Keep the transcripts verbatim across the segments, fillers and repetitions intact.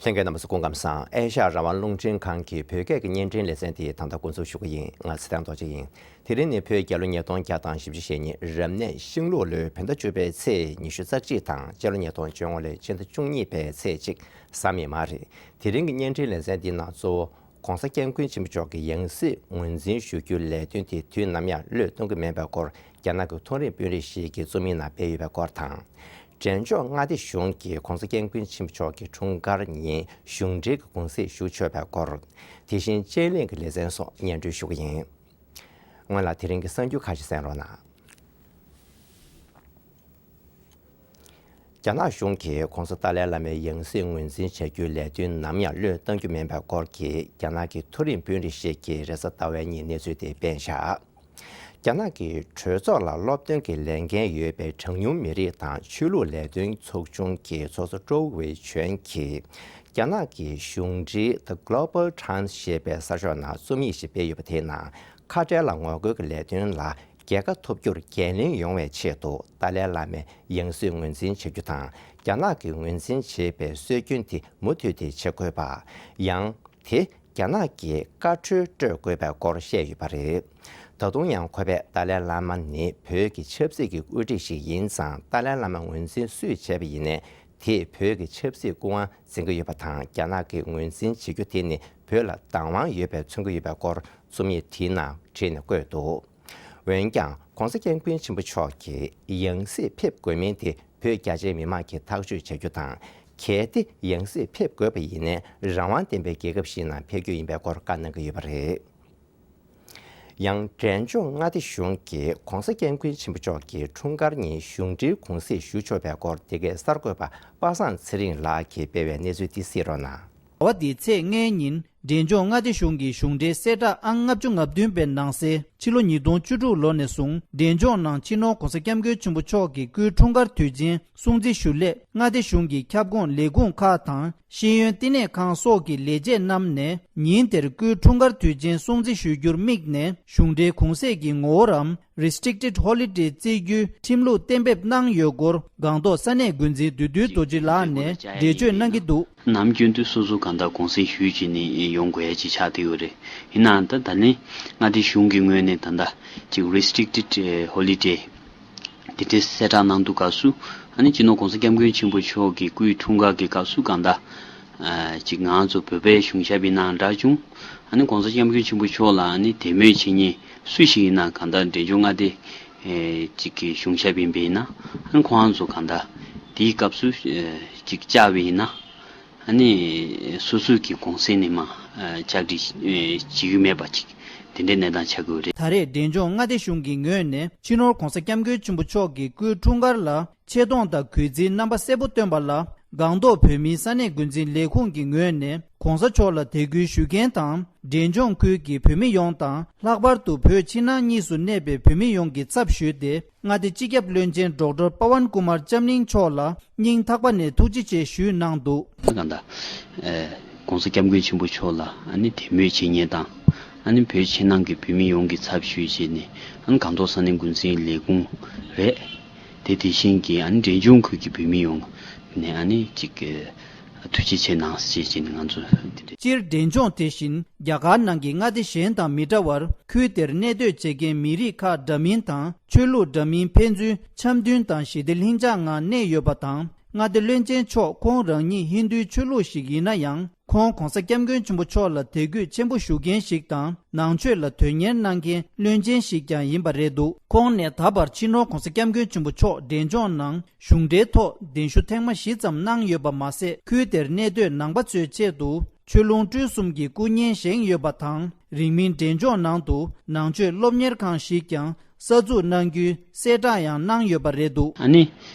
ལྷན་རྒྱས་རྣམ་པ་ཚོ་སྐུ་ཁམས་བཟང་། ཨེ་ཤ་ཡ་རང་དབང་རླུང་འཕྲིན་ཁང་གི་བོད་སྐད་ཀྱི་བརྙན་འཕྲིན་ལེ་ཚན་དེ་ད་ལྟ་འགོ་འཛུགས་ཞུ་གི་ཡིན། ང་ཚེ་བརྟན་རྡོ་རྗེ་ཡིན། དེ་རིང་ནི་བོད་རྒྱལ་ལོ་ཉིས་སྟོང་བརྒྱ་དང་བཞི་བཅུ་ཞེ་གཉིས་རབ་གནས་ཤིང་ལུག་ལོའི་བོད་ཟླ་བཅུ་པའི་ཚེས་ཉི་ཤུ་རྩ་གཅིག་དང་། སྤྱི་ལོ་ཉིས་སྟོང་བཅོ་ལྔ་ལོའི་སྤྱི་ཟླ་བཅུ་གཉིས་པའི་ཚེས་གཅིག་གཟའ་མིག་དམར་རེད། དེ་རིང་གི་བརྙན་འཕྲིན་ལེ་ཚན་འདི་ནང་གཙོ་བོ་༸གོང་ས་༸སྐྱབས་མགོན་ཆེན་པོ་མཆོག་གི་ཡང་སྲིད་ངོས་འཛིན་ཞུ་རྒྱུའི་ལས་དོན་དེ་དུས་ནམ་ཡང་བློས་གཏོང་གི་མེད་པའི་སྐོར་རྒྱ་ནག་གི་མཐོ་རིམ་དཔོན་རིགས་ཤིག་གིས་རྩོམ་ཡིག་ནང་སྤེལ་ཡོད་པའི་སྐོར་དང་། འབྲས་ལྗོངས་མངའ་སྡེ་གཞུང་གིས་༸གོང་ས་༸སྐྱབས་མགོན་ཆེན་པོ་མཆོག་གི་འཁྲུངས་སྐར་ཉིན་གཞུང་འབྲེལ་གྱི་གུང་གསེང་ཞུ་ཆོག་པའི་སྐོར། དེ་བཞིན་དཔྱད་གླེང་གི་ལེ་ཚན་སོགས་སྙན་སྒྲོན་ཞུ་གི་ཡིན། སྔོན་ལ་དེ་རིང་གི་གསར་འགྱུར་ཁག་ཅིག་གསན་རོགས་གནང་། རྒྱ་ནག་གཞུང་གིས་༸གོང་ས་ཏཱ་ལའི་བླ་མའི་ཡང་སྲིད་ངོས་འཛིན་བྱ་རྒྱུའི་ལས་དོན་ནམ་ཡང་བློས་གཏང་རྒྱུ་མིན་པའི་སྐོར་གྱི་རྒྱ་ནག་གི་མཐོ་རིམ་དཔོན་རིགས་ཤིག་གིས་རེས་གཟའ་ཟླ་བའི་ཉིན་གནས་ཚུལ་དེ་སྤེལ་བཞག་རྒྱ་ནག་གི་གྲོས་ཚོགས་ལ་སློབ་སྟོན་གྱི་ལས་འགན་ཡོད་པའི་གྲངས་ཉུང་མི་རིགས་དང་ཆོས་ལུགས་ལས་དོན་ཚོགས་ཆུང་གི་ཚོགས་གཙོ་ཀྲོའུ་ཝེ་ཆོན་གྱིས་རྒྱ་ནག་གི་གཞུང་འབྲེལ་The Global Times ཞེས་པའི་གསར་ཤོག་ནང་རྩོམ་ཡིག་ཞིག་སྤེལ་ཡོད་པ་དེའི་ནང་། ཁ་བྲལ་ལ་ངོ་རྒོལ་གྱི་ལས་དོན་ལ་རྒྱལ་ཁ་ཐོབ་རྒྱུར་འགན་ལེན་ཡོང་བའི་ཆེད་དུ་ཏཱ་ལའི་བླ་མའི་ཡང་སྲིད་ངོས་འཛིན་བྱ་རྒྱུ་དང་། རྒྱ་ནག་གིས་ངོས་འཛིན་བྱེད་པའི་སྲོལ་རྒྱུན་དེ་མུ་མཐུད་དེ་བྱེད་དགོས་པ། ཡང་དེ་རྒྱ་ནག་གིས་བཀའ་འཁྲོལ་སྤྲོད་དགོས་པའི་སྐོར་བཤད་ཡོད་པ་རེད། ད་དུང་ཡང་ཁོ་པས་ཏཱ་ལའི་བླ་མ་ནི་བོད་ཀྱི་ཆབ་སྲིད་ཀྱི་དབུ་ཁྲིད་ཞིག་ཡིན་ཙང་། ཏཱ་ལའི་བླ་མ་ངོས་འཛིན་སུས་བྱས་པ་ཡིན་ནའི་དེས་བོད་ཀྱི་ཆབ་སྲིད་སྐུ་དབང་འཛིན་གྱི་ཡོད་པ་དང་། རྒྱ་ནག་གིས་ངོས་འཛིན་བྱེད་རྒྱུ་དེ་ནི་བོད་ལ་བདག་དབང་ཡོད་པའི་མཚོན་གྱི་ཡོད་པའི་སྐོར་རྩོམ་ཡིག་དེའི་ནང་བྲིས་ནས་བཀོད་འདུག་འོན་ཀྱང་༸གོང་ས་༸སྐྱབས་མགོན་ཆེན་པོ་མཆོག་གིས་ཡང་སྲིད་ཕེབས་དགོས་མིན་དེ་བོད་རྒྱ་ཆེའི་མི་མང་གིས་ཐག་གཅོད་བྱ་རྒྱུ་དང་། གལ་ཏེ་ཡང་སྲིད་ཕེབས་དགོས་པ་ཡིན་ནའི་རང་དབང་ལྡན་པའི་རྒྱལ་ཁབ་ཞིག་ནང་ཕེབས་རྒྱུ་ཡིན་པའི་སྐོར་བཀའ་གནང་གི་ཡོད་པ་རེད། ཡང་འབྲས་ལྗོངས་མངའ་སྡེ་གཞུང་གིས་༸གོང་ས་༸སྐྱབས་མགོན་ཆེན་པོ་མཆོག་གི་འཁྲུངས་སྐར་ཉིན་གཞུང་འབྲེལ་གུང་གསེང་ཞུ་ཆོག་པའི་སྐོར་འདི་གའི་གསར་འགོད་པ་པ་སངས་ཚེ་རིང་ལགས་ཀྱིས་སྤེལ་བའི་གནས་ཚུལ་འདི་གཟིགས་རོགས་གནང་། ཟླ་བ་འདིའི་ཚེས་ལྔའི་ཉིན་འབྲས་ལྗོངས་མངའ་སྡེ་གཞུང་གི་གཞུང་འབྲེལ་གསལ་བསྒྲགས་ཨང་ལྔ་བཅུ་ང་བདུན་པའི་ནང་གསལ། ཕྱི་ལོ་ཉིས་སྟོང་བཅུ་དྲུག་ལོ་ནས་བཟུང་འབྲས་ལྗོངས་ནང་སྤྱི་ནོར་༸གོང་ས་༸སྐྱབས་མགོན་ཆེན་པོ་མཆོག་གི་སྐུའི་འཁྲུངས་སྐར་དུས་ཆེན་སྲུང་བརྩི་ཞུ་སླད། མངའ་སྡེ་གཞུང་གི་ཁྱབ་ཁོངས་ལས་ཁུངས་ཁག་དང་། ཤེས་ཡོན་བསྟི་གནས་ཁང་སོགས་ཀྱི་ལས་བྱེད་རྣམས་ནས་ཉིན་དེར་སྐུའི་འཁྲུངས་སྐར་དུས་ཆེན་སྲུང་བརྩི་ཞུ་རྒྱུར་དམིགས་ནས། གཞུང་འབྲེལ་གུང་གསེང་གི་ངོ་བོརམ་Restricted Holiday བརྩི་རྒྱུའི་ཁྲིམས་ལུགས་གཏན་འབེབས་གནང་ཡོད་སྐོར་སྒང་ཏོག་ས་གནས་འགོ་འཛིན་བདུད་འདུལ་རྡོ་རྗེ་ལགས་ནས་འགྲེལ་བརྗོད་གནང་གི་འདུག་ནམ་རྒྱུན་དུ་སོ་སོ་གང་ལྟར་གུང་གསེང་ཞུས་བྱས་ནས་ཡོང་དགོས་ཡ་ཅིག་ཆགས་བསྡད་ཡོད་རེད། ཡིན་ནའང་ད་ད་ལན་མངའ་སྡེ་གཞུང་གི་ངོས་ནས་ད་ལྟ་ཅིག་Restricted Holiday དེ་འདྲའི་གསལ་བསྒྲགས་གནང་དུས་སྐབས་སུ། ཨ་ནི་སྤྱི་ནོར་༸གོང་ས་༸སྐྱབས་མགོན་ཆེན་པོ་མཆོག་གི་སྐུའི་འཁྲུངས་སྐར་གྱི་སྐབས་སུ་གང་ལྟར་ཨ་ཅིག་ང་ཚོ་བོད་པའི་གཞུང་ཞབས་ཡིན་ནའང་འདྲ་བྱུང་། ཨ་ནི་༸གོང་ས་༸སྐྱབས་མགོན་ཆེན་པོ་མཆོག་ལ་ཨ་ནི་དད་མོས་བྱེད་མཁན་སུ་ཞིག་ཡིན་ན། གང་ལྟར་འབྲས་ལྗོངས་མངའ་སྡེ་ཨེ་ཅིག་གི་གཞུང་ཞབས་ཡིན་པ་ཡིན་ན། ཨ་ནི་ཁོང་རང་ཚོ་གང་ལྟར་དེའི་སྐབས་སུ་ཨེ་ཅིག་བཅར་བ་ཡིན་ན། ཨ་ནི་སོ་སོའི་གི་གུང་སེང་ནས་མར་ཨ་བཅར་འདྲི་ཨེ་བྱེད་ཀྱི་མེད་པ་ཅིག་དེ་འདྲའི་གནས་སྟངས་ཆགས་ཀྱི་ཡོད་རེད། ད་རེས་འབྲས་ལྗོངས་མངའ་སྡེ་གཞུང་གི་ངོས་ནས་སྤྱི་ནོར་༸གོང་ས་༸སྐྱབས་མགོན་ཆེན་པོ་མཆོག་གི་སྐུའི་འཁྲུངས་སྐར་ལ་ཆེ་མཐོང་དང་གུས་བརྩིའི་རྣམ་པ་གསལ་པོ་སྟོན་པ་ལ། སྒང་ཏོག་བོད་མིའི་ས་གནས་འགོ་འཛིན་ལས་ཁུངས་ཀྱི་ངོས་ནས་༸གོང་ས་མཆོག་ལ་དད་གུས་ཞུ་མཁན་དང་། འབྲས་ལྗོངས་ཁུལ་གྱི་བོད་མི་ཡོངས་དང་། ལྷག་པར་དུ་བོད་ཕྱི་ནང་གཉིས་སུ་གནས་པའི་བོད་མི་ཡོངས་ཀྱི་ཚབ་ཞུས་ཏེ། མངའ་སྡེ་སྤྱི་ཁྱབ་བློན་ཆེན་ཌོག་ཊར་པ་ཝན་ཀུ་མར་ལྕམ་གླིང་མཆོག་ལ་སྙིང་ཐག་པ་ནས་ཐུགས་རྗེ་ཆེ་ཞུས་གནང་འདུག་གང་ལྟར། ཨེ། ༸གོང་ས་༸སྐྱབས་མགོན་ཆེན་པོ་མཆོག་ལ་ཨ་ནི་དད་མོས་བྱེད་མཁན་དང་། ཨ་ནི་བོད་ཕྱི་ནང་གི་བོད་མི་ཡོངས་ཀྱི་ཚབ་ཞུས་བྱས་ནས། ཨ་ནི་སྒང་ཏོག་ས་གནས་འགོ་འཛིན་ལས་ཁུངས་རེད། དེ་དེ་བཞིན་གྱི་ཨ་ནི་འབྲས་ལྗོངས་ཁུལ་གྱི་བོད་མི་ཡོངས་ནས་ཨ་ནི་ཅིག་གི་ཐུགས་རྗེ་ཆེ་གནང་ཞེས་བྱས་ནས་ང་ཚོ་འདི་འདྲ། སྤྱིར་འབྲས་ལྗོངས་དེ་བཞིན་རྒྱ་གར་ནང་གི་མངའ་སྡེ་གཞན་དང་མི་འདྲ་བར། ཁུལ་དེར་གནས་སྡོད་བྱེད་མཁན་མི་རིགས་ཁག་འདྲ་མིན་དང་། ཆོས་ལུགས་འདྲ་མིན་ཕན་ཚུན་འཆམ་མཐུན་དང་ཞི་བདེ་ལྷིང་འཇགས་ངང་གནས་ཡོད་པ་དང་། མངའ་སྡེ་བློན་ཆེན་མཆོག་ཁོང་རང་ཉིད་ཧིན་རྡུའི་ཆོས་ལུགས་ཤིག་ཡིན་ན་ཡང་། ཁོང་༸གོང་ས་༸སྐྱབས་མགོན་ཆེན་པོ་མཆོག་ལ་དད་གུས་ཆེན་པོ་ཞུ་མཁན་ཞིག་དང་། ནང་ཆོས་ལ་དོན་གཉེར་གནང་མཁན་བློན་ཆེན་ཞིག་ཀྱང་ཡིན་པ་རེད་འདུག་ཁོང་ནས་ད་བར་སྤྱི་ནོར་༸གོང་ས་༸སྐྱབས་མགོན་ཆེན་པོ་མཆོག་འབྲས་ལྗོངས་ནང་གཞུང་འབྲེལ་ཐོག་གདན་ཞུ་ཐེངས་མ་བཞི་ཙམ་གནང་ཡོད་པ་མ་ཟད། ཁུལ་དེར་གནས་སྡོད་ནང་པ་ཚོའི་ཆེད་དུ་ཆོས་ལུང་སྤྲུལ་གསུམ་གྱི་སྐུ་བརྙན་བཞེངས་ཡོད་པ་དང་། རིང་མིན་འབྲས་ལྗོངས་ནང་དུ་ནང་ཆོས་སློབ་གཉེར་ཁང་ཞིག་ཀྱང་གསར་འཛུགས་གནང་རྒྱུའི་གསལ་བསྒྲགས་ཡང་གནང་ཡོད་པ་རེད་འདུག་ཨ་ནི།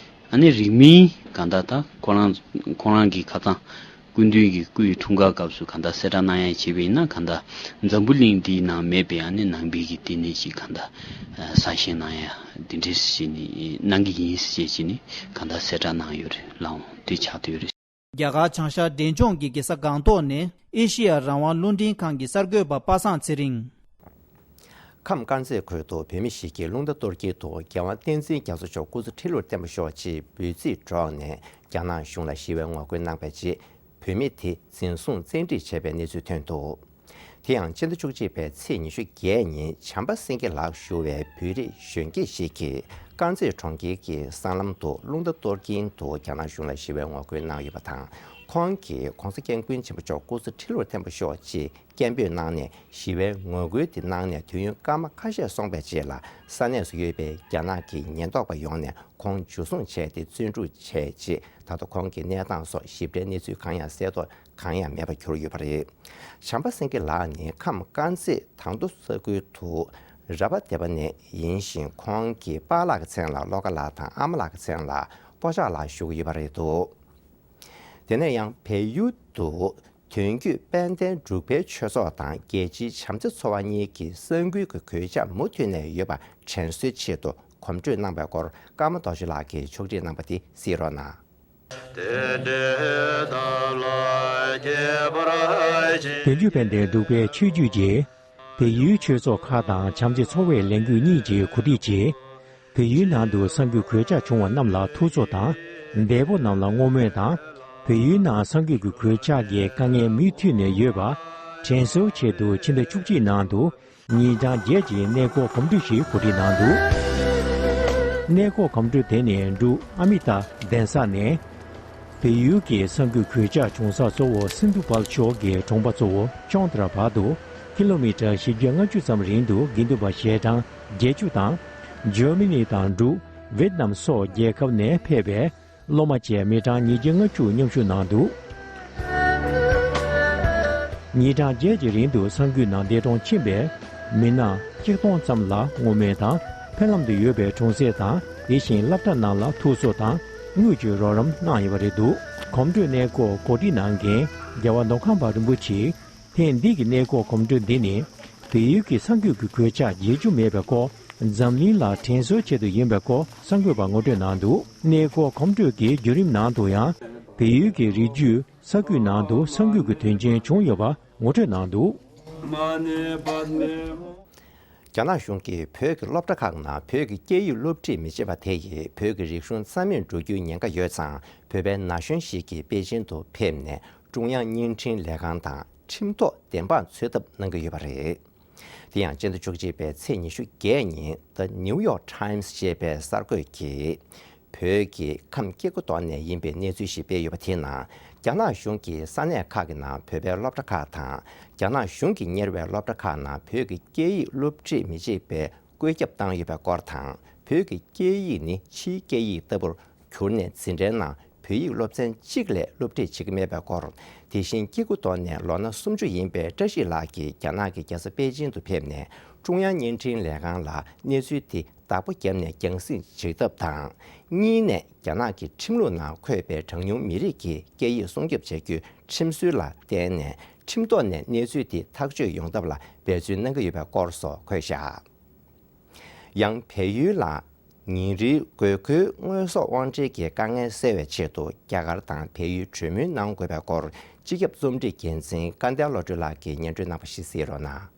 ཨ་ནི་རིང་མིན་གང་ལྟར་ད་ཁོ་རང་ཁོ་རང་གི་ཁ་སང་སྐུ་མདུན་གྱི་སྐུའི་འཁྲུངས་སྐར་སྐབས་སུ་གང་ལྟར་གསལ་བསྒྲགས་གནང་ཡ་བྱས་པ་ཡིན་ན། གང་ལྟར་འཛམ་བུ་གླིང་འདིའི་ནང་མེད་པའི་ཨ་ནི་ནང་པའི་གི་བསྟི་གནས་ཤིག་གང་ལྟར་གསར་བཞེངས་གནང་ཡ་འདི་འདྲས་ཞིག་ནི་གནང་གི་ཡིན་ཞེས་བྱས་ནི་གང་ལྟར་གསལ་བསྒྲགས་གནང་ཡོད་རེད། ལགས་འོང་། དེ་ཆགས་བསྡད་ཡོད་རེད། རྒྱ་གར་བྱང་ཤར་འབྲས་ལྗོངས་ཀྱི་རྒྱལ་ས་སྒང་ཏོག་ནས་ཨེ་ཤེ་ཡ་རང་དབང་རླུང་འཕྲིན་ཁང་གི་གསར་འགོད་པ་པ་སངས་ཚེ་རིང་། ཁམས་དཀར་མཛེས་ཁུལ་དུ་བོད་མི་ཞིག་གིས་རླུང་རྟ་གཏོར་སྐྱེལ་དུ་རྒྱལ་དབང་བསྟན་འཛིན་རྒྱ་མཚོ་མཆོག་སྐུ་ཚེ་ཁྲི་ལོར་བརྟན་པར་ཤོག་ཅེས་འབོད་ཚིག་སྒྲོག་ནས་རྒྱ་ནག་གཞུང་ལ་ཞི་བའི་ངོ་རྒོལ་གནང་བའི་རྗེས། བུད་མེད་དེ་འཛིན་བཟུང་བཙན་ཁྲིད་བྱས་པའི་གནས་ཚུལ་ཐོན་འདུག་དེ་ཡང་ཕྱི་ཟླ་བཅུ་གཅིག་པའི་ཚེས་ཉི་ཤུ་བརྒྱད་ཉིན་བྱམས་པ་སེང་གེ་ལགས་ཞུ་བའི་བོད་རིགས་གཞོན་སྐྱེས་ཤིག་གིས་དཀར་མཛེས་གྲོང་ཁྱེར་གྱི་སྲང་ལམ་དུ་རླུང་རྟ་གཏོར་གྱིན་དུ་རྒྱ་ནག་གཞུང་ལ་ཞི་བའི་ངོ་རྒོལ་གནང་ཡོད་པ་དང་། ཁོང་གིས་༧གོང་ས་༧སྐྱབས་མགོན་ཆེན་པོ་མཆོག་སྐུ་ཚེ་ཁྲི་ལོར་བརྟན་པར་ཤོག་ཅེས་སྐད་འབོད་གནང་ནས་ཞི་བའི་ངོ་རྒོལ་དེ་གནང་ནས་དུས་ཡུན་སྐར་མ་ཁ་ཤས་སོང་བའི་རྗེས་ལ་ས་གནས་སུ་ཡོད་པའི་རྒྱ་ནག་གི་ཉེན་རྟོག་པ་ཡོང་ནས་ཁོང་འཇུ་བཟུང་བྱས་ཏེ་བཙོན་འཇུག་བྱས་རྗེས། ད་དུང་ཁོང་གི་གནས་སྟངས་སོགས་ཞིབ་ཕྲའི་གནས་ཚུལ་གང་ཡང་གསལ་ཐོ་གང་ཡང་མེད་པར་གྱུར་ཡོད་པ་རེད། བྱམས་པ་སེང་གེ་ལགས་ནི་ཁམས་དཀར་མཛེས་དང་མདོ་ས་ཁུལ་དུ་ར་བ་སྡེ་བ་ནས་ཡིན་ཞིང་། ཁོང་གི་པཱ་ལགས་ཀྱི་མཚན་ལ་བློ་དགའ་ལགས་དང་ཨ་མ་ལགས་ཀྱི་མཚན་ལ་པོ་ཅག་ལགས་ཞུ་གི་ཡོད་པ་རེད་འདུག་དེ་ནས་ཡང་བལ་ཡུལ་དུ་དོན་བརྒྱུད་དཔལ་ལྡན་འབྲུག་པའི་ཆོས་ཚོགས་དང་རྒྱལ་སྤྱིའི་བྱམས་བརྩེ་ཚོགས་པ་གཉིས་ཀྱིས་ས་འགུལ་གྱི་གོད་ཆག་མུ་མཐུད་ནས་ཡོད་པ་དྲན་གསོའི་ཆེད་དུ་གོམ་བགྲོད་གནང་བའི་སྐོར་ཀརྨ་རྡོ་རྗེ་ལགས་ཀྱིས་ཕྱོགས་སྒྲིག་གནང་བ་དེ་གཟིགས་རོགས་གནང་། དོན་བརྒྱུད་དཔལ་ལྡན་འབྲུག་པའི་ཆོས་བརྒྱུད་ཀྱི་བལ་ཡུལ་ཆོས་ཚོགས་ཁག་དང་བྱམས་བརྩེ་ཚོགས་པའི་ལས་འགུལ་གཉིས་ཀྱིས་གོ་སྒྲིག་བྱས། བལ་ཡུལ་ནང་དུ་ས་འགུལ་གོད་ཆག་བྱུང་བ་རྣམས་ལ་ཐུགས་གཟོ་དང་འབད་འབུངས་གནང་ལ་བསྔོ་སྨོན་དང་། བལ་ཡུལ་ནང་ས་འགུལ་གྱི་གོད་ཆག་གི་དཀའ་ངལ་མུ་མཐུད་ནས་ཡོད་པ་དྲན་གསོའི་ཆེད་དུ་ཕྱི་ཟླ་བཅུ་གཅིག་ནང་དུ་ཉིན་གྲངས་བརྒྱད་ཀྱི་གནས་སྐོར་གོམ་བགྲོད་ཞིག་གོ་སྒྲིག་གནང་འདུག་གནས་སྐོར་གོམ་བགྲོད་དེ་ནི་འབྲུག་ཨ་མི་ཏཱ་གདན་ས་ནས། བལ་ཡུལ་གྱི་ས་འགུལ་གོད་ཆག་བྱུང་ས་གཙོ་བོ་སིན་དྷུ་བལ་ཕྱོགས་ཀྱི་གྲོང་པ་གཙོ་བོ་ཅོང་ཏྲ་བར་དུ་ཀི་ལོ་མི་ཊར་བཞི་བརྒྱ་ལྔ་བཅུ་ཙམ་རིང་དུ་དགེ་འདུན་པ་ཞལ་གྲངས་བརྒྱད་ཅུ་དང་། འཇར་མ་ནི་དང་འབྲུག་ཝེད་ནམ་སོགས་རྒྱལ་ཁབ་ནས་ཕེབས་པའི་སློབ་མ་བཅས་མི་གྲངས་ཉིས་བརྒྱ་ལྔ་བཅུ་མཉམ་ཞུགས་གནང་འདུག་ཉིན་གྲངས་བརྒྱད་ཀྱི་རིང་དུ་ས་འགུལ་ནང་འདས་གྲོངས་ཕྱིན་པའི་མི་སྣ་གཅིག་སྟོང་ཙམ་ལ་བསྔོ་སྨོན་དང་། ཕེབས་ལམ་དུ་ཡོད་པའི་གྲོང་གསེབ་དང་དེ་བཞིན་སློབ་གྲྭ་རྣམས་ལ་ཐུགས་གཟོ་དང་དངུལ་བཅོལ་རོགས་རམ་གནང་ཡོད་པ་རེད་འདུག་གོམ་བགྲོད་གནས་སྐོར་གོ་སྒྲིག་གནང་མཁན་རྒྱལ་བ་མདོ་ཁམས་པ་རིན་པོ་ཆེས་ཐེངས་འདི་གི་གནས་སྐོར་གོམ་བགྲོད་འདི་ནི་བལ་ཡུལ་གྱི་ས་འགུལ་གྱི་གོད་ཆག་རྒྱས་རྒྱུ་མེད་པའི་སྐོར་འཛམ་གླིང་ལ་དྲན་གསོའི་ཆེད་དུ་ཡིན་པའི་སྐོར་གསར་འགོད་པར་ངོ་སྤྲོད་གནང་འདུག་གནས་སྐོར་གོམ་བགྲོད་ཀྱི་བརྒྱུད་རིམ་ནང་དུ་ཡང་བལ་ཡུལ་གྱི་རི་རྒྱུད། ས་ཁུལ་ནང་དུ་ས་འགུལ་གྱི་དོན་རྐྱེན་བྱུང་ཡོད་པ་ངོ་སྤྲོད་གནང་འདུག་རྒྱ་ནག་གཞུང་གིས་བོད་ཀྱི་སློབ་གྲྭ་ཁག་ནང་བོད་ཀྱི་སྐད་ཡིག་སློབ་ཁྲིད་མི་བྱེད་པ་དེ་ཡིས་བོད་ཀྱི་རིག་གཞུང་རྩ་མེད་འགྲོ་རྒྱུའི་ཉེན་ཁ་ཡོད་ཙང་། བོད་པའི་ན་གཞོན་ཞིག་གིས་པེ་ཅིན་དུ་ཕེབས་ནས་ཀྲུང་དབྱང་བརྙན་འཕྲིན་ལས་ཁང་དང་ཁྲིམས་ཐོག་བདེན་དཔང་འཚོལ་ཐབས་གནང་གི་ཡོད་པ་རེད། དེ་ཡང་སྤྱི་ཟླ་བཅུ་གཅིག་པའི་ཚེས་ཉི་ཤུ་བརྒྱད་ཉིན་The New York Times་ཅེས་པའི་གསར་འགོད་ཀྱིས། བོད་ཀྱི་ཁམས་སྐྱེ་རྒུ་མདོ་ནས་ཡིན་པའི་གནས་ཚུལ་ཞིག་སྤེལ་ཡོད་པ་དེའི་ནང་། རྒྱ་ནག་གཞུང་གིས་ས་གནས་ཁག་གི་ནང་བོད་པའི་སློབ་གྲྭ་ཁག་དང་། རྒྱ་ནག་གཞུང་གིས་གཉེར་བའི་སློབ་གྲྭ་ཁག་ནང་བོད་ཀྱི་སྐད་ཡིག་སློབ་ཁྲིད་མི་བྱེད་པའི་བཀོད་ཁྱབ་བཏང་ཡོད་པའི་སྐོར་དང་། བོད་ཀྱི་སྐད་ཡིག་ནི་ཕྱིའི་སྐད་ཡིག་ལྟ་བུར་གྱུར་ནས་འཛིན་གྲྭའི་ནང་བོད་ཡིག་སློབ་ཚན་གཅིག་ལས་སློབ་ཁྲིད་བྱེད་ཀྱི་མེད་པའི་སྐོར། དེ་བཞིན་སྐྱེ་རྒུ་མདོ་ནས་ལོ་ན་སུམ་ཅུ་ཡིན་པའི་བཀྲ་ཤིས་ལགས་ཀྱིས་རྒྱ་ནག་གི་རྒྱལ་ས་པེ་ཅིན་དུ་ཕེབས་ནས་ཀྲུང་དབྱང་བརྙན་འཕྲིན་ལས་ཁང་ལ་གནས་ཚུལ་དེ་བདག་པོ་བརྒྱབ་ནས་རྒྱང་སྲིང་བྱེད་ཐབས་དང་། གཉིས་ནས་རྒྱ་ནག་གི་ཁྲིམས་ལུགས་ནང་འཁོད་པའི་གྲངས་ཉུང་མི་རིགས་ཀྱི་སྐད་ཡིག་སྲུང་སྐྱོབ་བྱ་རྒྱུའི་ཁྲིམས་སྲོལ་ལ་བརྟེན་ནས་ཁྲིམས་ཐོག་ནས་གནས་ཚུལ་དེ་ཐག་གཅོད་ཡོང་ཐབས་ལ་འབད་བརྩོན་གནང་གི་ཡོད་པའི་སྐོར་སོགས་འཁོད་བཞག་ཡང་བལ་ཡུལ་ལ་ཉིན་རེའི་དགོས་མཁོའི་དངོས་ཟོག་དབང་ཁྲིད་ཀྱི་དཀའ་ངལ་སེལ་བའི་ཆེད་དུ་རྒྱ་གར་དང་བལ་ཡུལ་གྲོས་མོལ་གནང་དགོས་པའི་སྐོར་སྤྱི་ཁྱབ་རྩོམ་སྒྲིག་འགན་འཛིན་སྐལ་ལྡན་བློ་གྲོས་ལགས་ཀྱིས་སྙན་སྒྲོན་གནང་བ་ཞིག་གཟིགས་རོགས་གནང་།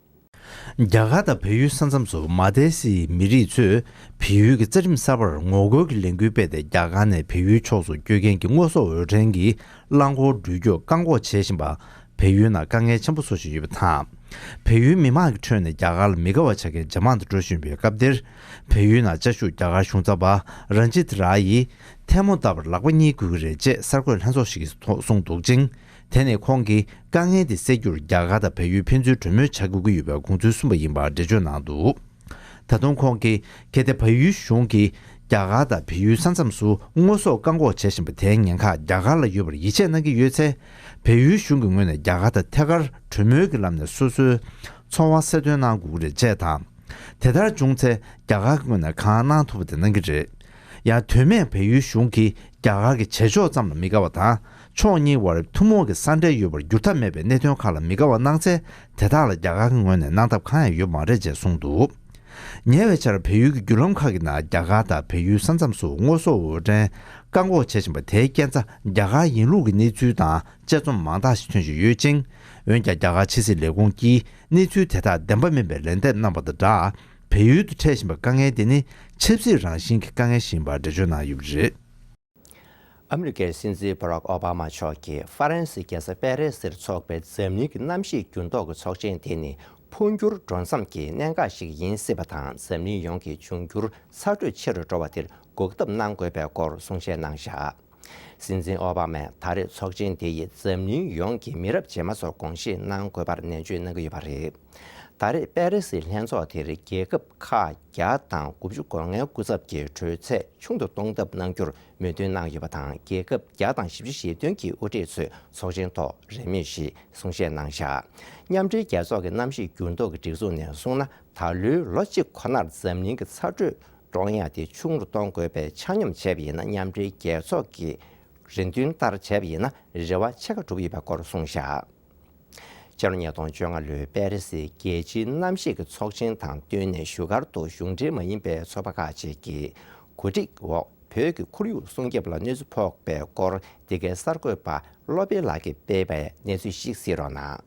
རྒྱ་གར་དང་བལ་ཡུལ་ས་མཚམས་སུ་མ་དེ་སིའི་མི་རིགས་ཚོས་བལ་ཡུལ་གྱི་རྩ་ཁྲིམས་གསར་པར་ངོ་རྒོལ་གྱི་ལས་འགུལ་སྤེལ་ཏེ། རྒྱ་གར་ནས་བལ་ཡུལ་ཕྱོགས་སུ་སྐྱོད་མཁན་གྱི་དངོས་ཟོག་འོར་འདྲེན་གྱི་རླངས་འཁོར་འགྲུལ་སྐྱོད་བཀག་འགོག་བྱེད་བཞིན་པ། བལ་ཡུལ་ནང་དཀའ་ངལ་ཆེན་པོ་བཟོ་བཞིན་ཡོད་པ་དང་། བལ་ཡུལ་མི་མང་གི་ཁྲོད་ནས་རྒྱ་གར་ལ་མི་དགའ་བ་བྱ་མཁན་ཇེ་མང་དུ་འགྲོ་བཞིན་པའི་སྐབས་འདིར། བལ་ཡུལ་ནང་བཅའ་བཞུགས་རྒྱ་གར་གཞུང་ཚབ་པ་རན་ཇིད་ར་ཡིས་ཐལ་མོ་བརྡབ་པར་ལག་པ་གཉིས་དགོས་ཀྱི་རེད་ཅེས་གསར་འགོད་ལྷན་ཚོགས་ཤིག་གིས་གསུངས་འདུག་ཅིང་། དེ་ནི་ཁོང་གིས་དཀའ་ངལ་འདི་སེལ་རྒྱུར་རྒྱ་གར་དང་བལ་ཡུལ་ཕན་ཚུན་གྲོས་མོལ་བྱ་དགོས་ཀྱི་ཡོད་པའི་དགོངས་ཚུལ་གསུངས་པ་ཡིན་པར་འགྲེལ་བརྗོད་གནང་འདུག་ད་དུང་ཁོང་གིས་གལ་ཏེ་བལ་ཡུལ་གཞུང་གིས་རྒྱ་གར་དང་བལ་ཡུལ་ས་མཚམས་སུ་དངོས་ཟོག་བཀག་འགོག་བྱེད་བཞིན་པ་དེའི་ཉེན་ཁ་རྒྱ་གར་ལ་ཡོད་པར་ཡིད་ཆེས་གནང་གི་ཡོད་ཚེ། བལ་ཡུལ་གཞུང་གི་ངོས་ནས་རྒྱ་གར་དང་ཐད་ཀར་གྲོས་མོལ་གྱི་ལམ་ནས་སོ་སོའི་ཚོར་བ་གསལ་སྟོན་གནང་དགོས་ཀྱི་རེད་ཅེས་དང་། དེ་ལྟར་བྱུང་ཚེ་རྒྱ་གར་གྱི་ངོས་ནས་གང་གནང་ཐུབ་པ་དེ་གནང་གི་རེད། ཡང་དོན་མེད་བལ་ཡུལ་གཞུང་གིས་རྒྱ་གར་གྱི་བྱེད་ཕྱོགས་ཙམ་ལ་མི་དགའ་བ་དང་། ཕྱོགས་གཉིས་དབར་ཐུན་མོང་གི་ས་འབྲེལ་ཡོད་པར་འགྱུར་ཐབས་མེད་པའི་གནད་དོན་ཁག་ལ་མི་དགའ་བ་གནང་ཚེ། དེ་དག་ལ་རྒྱ་གར་གྱི་ངོས་ནས་གནང་ཐབས་གང་ཡང་ཡོད་མ་རེད་ཅེས་གསུངས་འདུག་ཉེ་བའི་ཆར་བལ་ཡུལ་གྱི་བརྒྱུད་ལམ་ཁག་གི་ནང་རྒྱ་གར་དང་བལ་ཡུལ་ས་མཚམས་སུ་དངོས་ཟོག་འོར་འདྲེན་བཀག་འགོག་བྱེད་བཞིན་པ་དེའི་རྐྱེན་རྩ་རྒྱ་གར་ཡིན་ལུགས་ཀྱི་གནས་ཚུལ་དང་དཔྱད་རྩོམ་མང་དག་ཞིག་ཐོན་བཞིན་ཡོད་ཅིང་། འོན་ཀྱང་རྒྱ་གར་ཕྱི་སྲིད་ལས་ཁུངས་ཀྱིས་གནས་ཚུལ་དེ་དག་བདེན་པ་མིན་པའི་ལན་འདེབས་གནང་བ་དང་སྦྲགས། བལ་ཡུལ་དུ་འཕྲད་བཞིན་པའི་དཀའ་ངལ་དེ་ནི་ཆབ་སྲིད་རང་བཞིན་གྱི་དཀའ་ངལ་ཞིག་ཡིན་པར་འགྲེལ་བརྗོད་གནང་ཡོད་པ་རེད། ཨ་མི་རི་ཀའི་སྲིད་འཛིན་བྷ་རག་ཨོ་བྷ་མ་མཆོག་གིས་ཧྥ་རན་སིའི་རྒྱལ་ས་པེ་རེ་སིར་འཚོགས་པའི་འཛམ་གླིང་གི་གནམ་གཤིས་འགྱུར་ལྡོག་གི་ཚོགས་ཆེན་དེ་ནི་འཕོ་འགྱུར་འགྲོ་མཚམས་ཀྱི་གནད་འགག་ཞིག་ཡིན་སྲིད་པ་དང་། འཛམ་གླིང་ཡོངས་ཀྱི་འབྱུང་འགྱུར་ཚ་དྲོད་ཆེ་རུ་འགྲོ་བ་དེར་འགོག་ཐབས་གནང་དགོས་པའི་སྐོར་གསུང་བཤད་གནང་བཞག་སྲིད་འཛིན་ཨོ་བྷ་མས་ད་རེས་ཚོགས་ཆེན་དེ་ཡིས་འཛམ་གླིང་ཡོངས་ཀྱི་མི་རབས་རྗེས་མ་ཚོར་དགོངས་བཞེས་གནང་དགོས་པར་ནན་བརྗོད་གནང་གི་ཡོད་པ་རེད། ད་རེས་པེ་རི་སིའི་ལྷན་ཚོགས་དེར་རྒྱལ་ཁབ་ཁག་བརྒྱ་དང་དགུ་བཅུ་གོ་ལྔའི་སྐུ་ཚབ་ཀྱིས་དྲོད་ཚད་ཆུང་དུ་གཏོང་ཐབས་གནང་རྒྱུར་མོས་མཐུན་གནང་ཡོད་པ་དང་། རྒྱལ་ཁབ་བརྒྱ་དང་བཞི་བཅུ་ཞེ་བདུན་གྱི་དབུ་ཁྲིད་ཚོས་ཚོགས་ཆེན་ཐོག་རེས་མོས་ཤིག་གསུང་བཤད་གནང་བཞག་མཉམ་འབྲེལ་རྒྱལ་ཚོགས་ཀྱི་གནམ་གཤིས་འགྱུར་ལྡོག་གི་སྒྲིག་འཛུགས་ནས་གསུངས་ན། ད་ལོའི་ལོ་གཅིག་ཁོ་ནར་འཛམ་གླིང་གི་ཚ་དྲོད་ཀྲོང་ཡ་དེ་ཆུང་རུ་གཏོང་དགོས་པའི་ཆ་སྙོམས་བྱས་པ་ཡིན་ན། མཉམ་འབྲེལ་རྒྱལ་ཚོགས་ཀྱི་རེ་འདུན་ལྟར་བྱས་པ་ཡིན་ན་རེ་བ་ཕྱེད་ཀ་གྲུབ་ཡོད་པའི་སྐོར་གསུངས་བཞག་ཕྱི་ལོ་ཉིས་སྟོང་བཅོ་ལྔ་ལོའི་པེ་རི་སིའི་རྒྱལ་སྤྱིའི་གནམ་གཤིས་ཀྱི་ཚོགས་ཆེན་དང་བསྟུན་ནས་བཞུགས་སྒར་དུ་གཞུང་འབྲེལ་མ་ཡིན་པའི་ཚོགས་པ་ཁག་ཅིག་གིས་གོ་སྒྲིག་འོག་བོད་ཀྱི་ཁོར་ཡུག་སྲུང་སྐྱོབ་ལ་གནོད་འཚེ་ཕོག་པའི་སྐོར་འདི་གའི་གསར་འགོད་པ་བློ་དཔེ་ལགས་ཀྱིས་སྤེལ་བའི་གནས་ཚུལ་ཞིག་གཟིགས་རོགས་གནང་།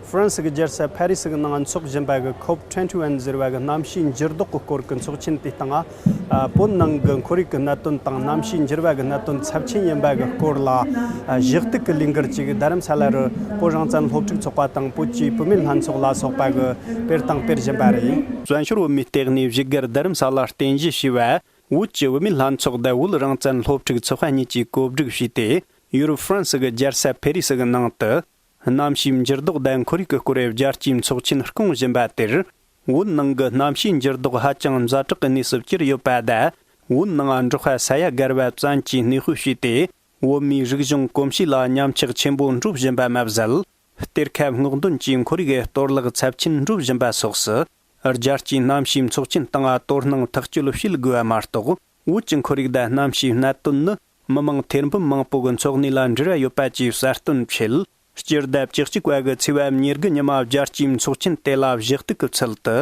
ཧྥ་རན་སི་གི་རྒྱལ་ས་ཕ་རི་སི་གི་ནང་འཚོགས་བཞིན་པ་གི་ཁོབ་ཊུ་ཝེན་ཊི་ཝན་ཟེར་བ་གི་གནམ་གཤིས་འགྱུར་ལྡོག་གི་སྐོར་གི་ཚོགས་ཆེན་དེའི་སྟེང་ང་། ཨ། བོད་ནང་གི་ཁོར་ཡུག་གི་གནད་དོན་དང་གནམ་གཤིས་འགྱུར་བ་གི་གནད་དོན་ཚབས་ཆེན་ཡིན་པ་གི་སྐོར་ལ། ཨ། གཞི་གཏུག་གི་ལས་འགུལ་ཅིག་རྡ་རམ་ས་ལ་རུ་བོད་རང་བཙན་སློབ་ཕྲུག་ཚོགས་པ་དང་བོད་ཀྱི་བུད་མེད་ལྷན་ཚོགས་ལ་སོགས་པ་གི་སྤེལ་དང་སྤེལ་བཞིན་པ་རེད། བཙན་བྱོལ་བོད་མིའི་ལྟེ་གནས་བཞུགས་སྒར་རྡ་རམ་ས་ལ་རྟེན་གཞི་བྱས་པ་བོད་ཀྱི་བུད་མེད་ལྷན་ཚོགས་དང་བོད་རང་བཙན་སློབ་ཕྲུག་ཚོགས་པ་གཉིས་ཀྱིས་གོ་སྒྲིག་བྱས་ཏེ། ཡུ་རོབ་ཧྥ་རན་སི་གི་རྒྱལ་ས་ཕེ་རི་སི་གི་ནང་དུ། གནམ་གཤིས་འགྱུར་ལྡོག་དང་ཁོར་ཡུག་གི་སྐོར་རྒྱལ་སྤྱིའི་ཚོགས་ཆེན་སྐོང་བཞིན་པ་དེར། བོད་ནང་གི་གནམ་གཤིས་འགྱུར་ལྡོག་ཧ་ཅང་ཛ་དྲག་གི་གནས་སུ་གྱུར་ཡོད་པ་དང་། བོད་ནང་འབྲོག་པ་ས་ཡ་བརྒལ་བ་བཙན་གྱིས་གནས་སྤོས་བྱས་ཏེ། བོད་མིའི་རིག་གཞུང་གོམས་གཤིས་ལ་ཉམས་ཆག་ཆེན་པོ་འགྲོ་བཞིན་པ་མ་ཟད། གཏེར་ཁ་སྔོག་འདོན་གྱིས་ཁོར་ཡུག་གི་གཏོར་བརླག་ཚབས་ཆེན་འགྲོ་བཞིན་པ་སོགས་སུ། རྒྱལ་སྤྱིའི་གནམ་གཤིས་ཚོགས་ཆེན་སྟེང་དོ་སྣང་ཐག་གཅོད་བྱེད་དགོས་པ་མ་གཏོགས། བོད་ཀྱི་ཁོར་ཡུག་དང་གནམ་གཤིས་གནད་དོན་ནི་མི་མང་ཐེར་འབུམ་མང་པོ་གི་འཚོ་གནས་ལ་འབྲེལ་བ་ཡོད་པ་བཅས་གསལ་སྟོན་བྱས། སྤྱི་ཟླ་བཅུ་གཅིག་པ་གི་ཚེས་པ་ཉེར་དགུ་ཉི་མ་རྒྱལ་སྤྱིའི་ཚོགས་ཆེན་དེ་ལ་གཞི་གཏུག་གི་ཚུལ་དུ།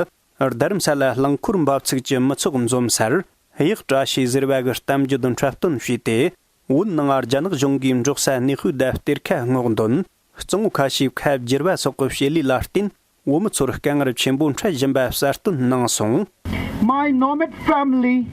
རྡ་རམ་ས་ལ་རླངས་འཁོར་འབབ་ཚུགས་ཀྱི་མི་ཚོགས་འཛོམས་སར། གཡག་བཀྲ་ཤིས་ཟེར་བ་གི་གཏམ་རྒྱུད་འཁྲབ་སྟོན་བྱས་ཏེ། བོད་ནང་རྒྱ་ནག་གཞུང་གིས་འབྲོག་ས་གནས་སྤོས་དང་གཏེར་ཁ་སྔོག་འདོན། གཙང་བོ་ཁ་ཤས་ཁ་བསྒྱུར་བ་སོགས་ཀྱི་བྱེད་ལས་ལ་བརྟེན། བོད་མི་ཚོར་དཀའ་ངལ་ཆེན་པོ་འཕྲད་བཞིན་པ་གསལ་སྟོན་གནང་སོང་། My nomad family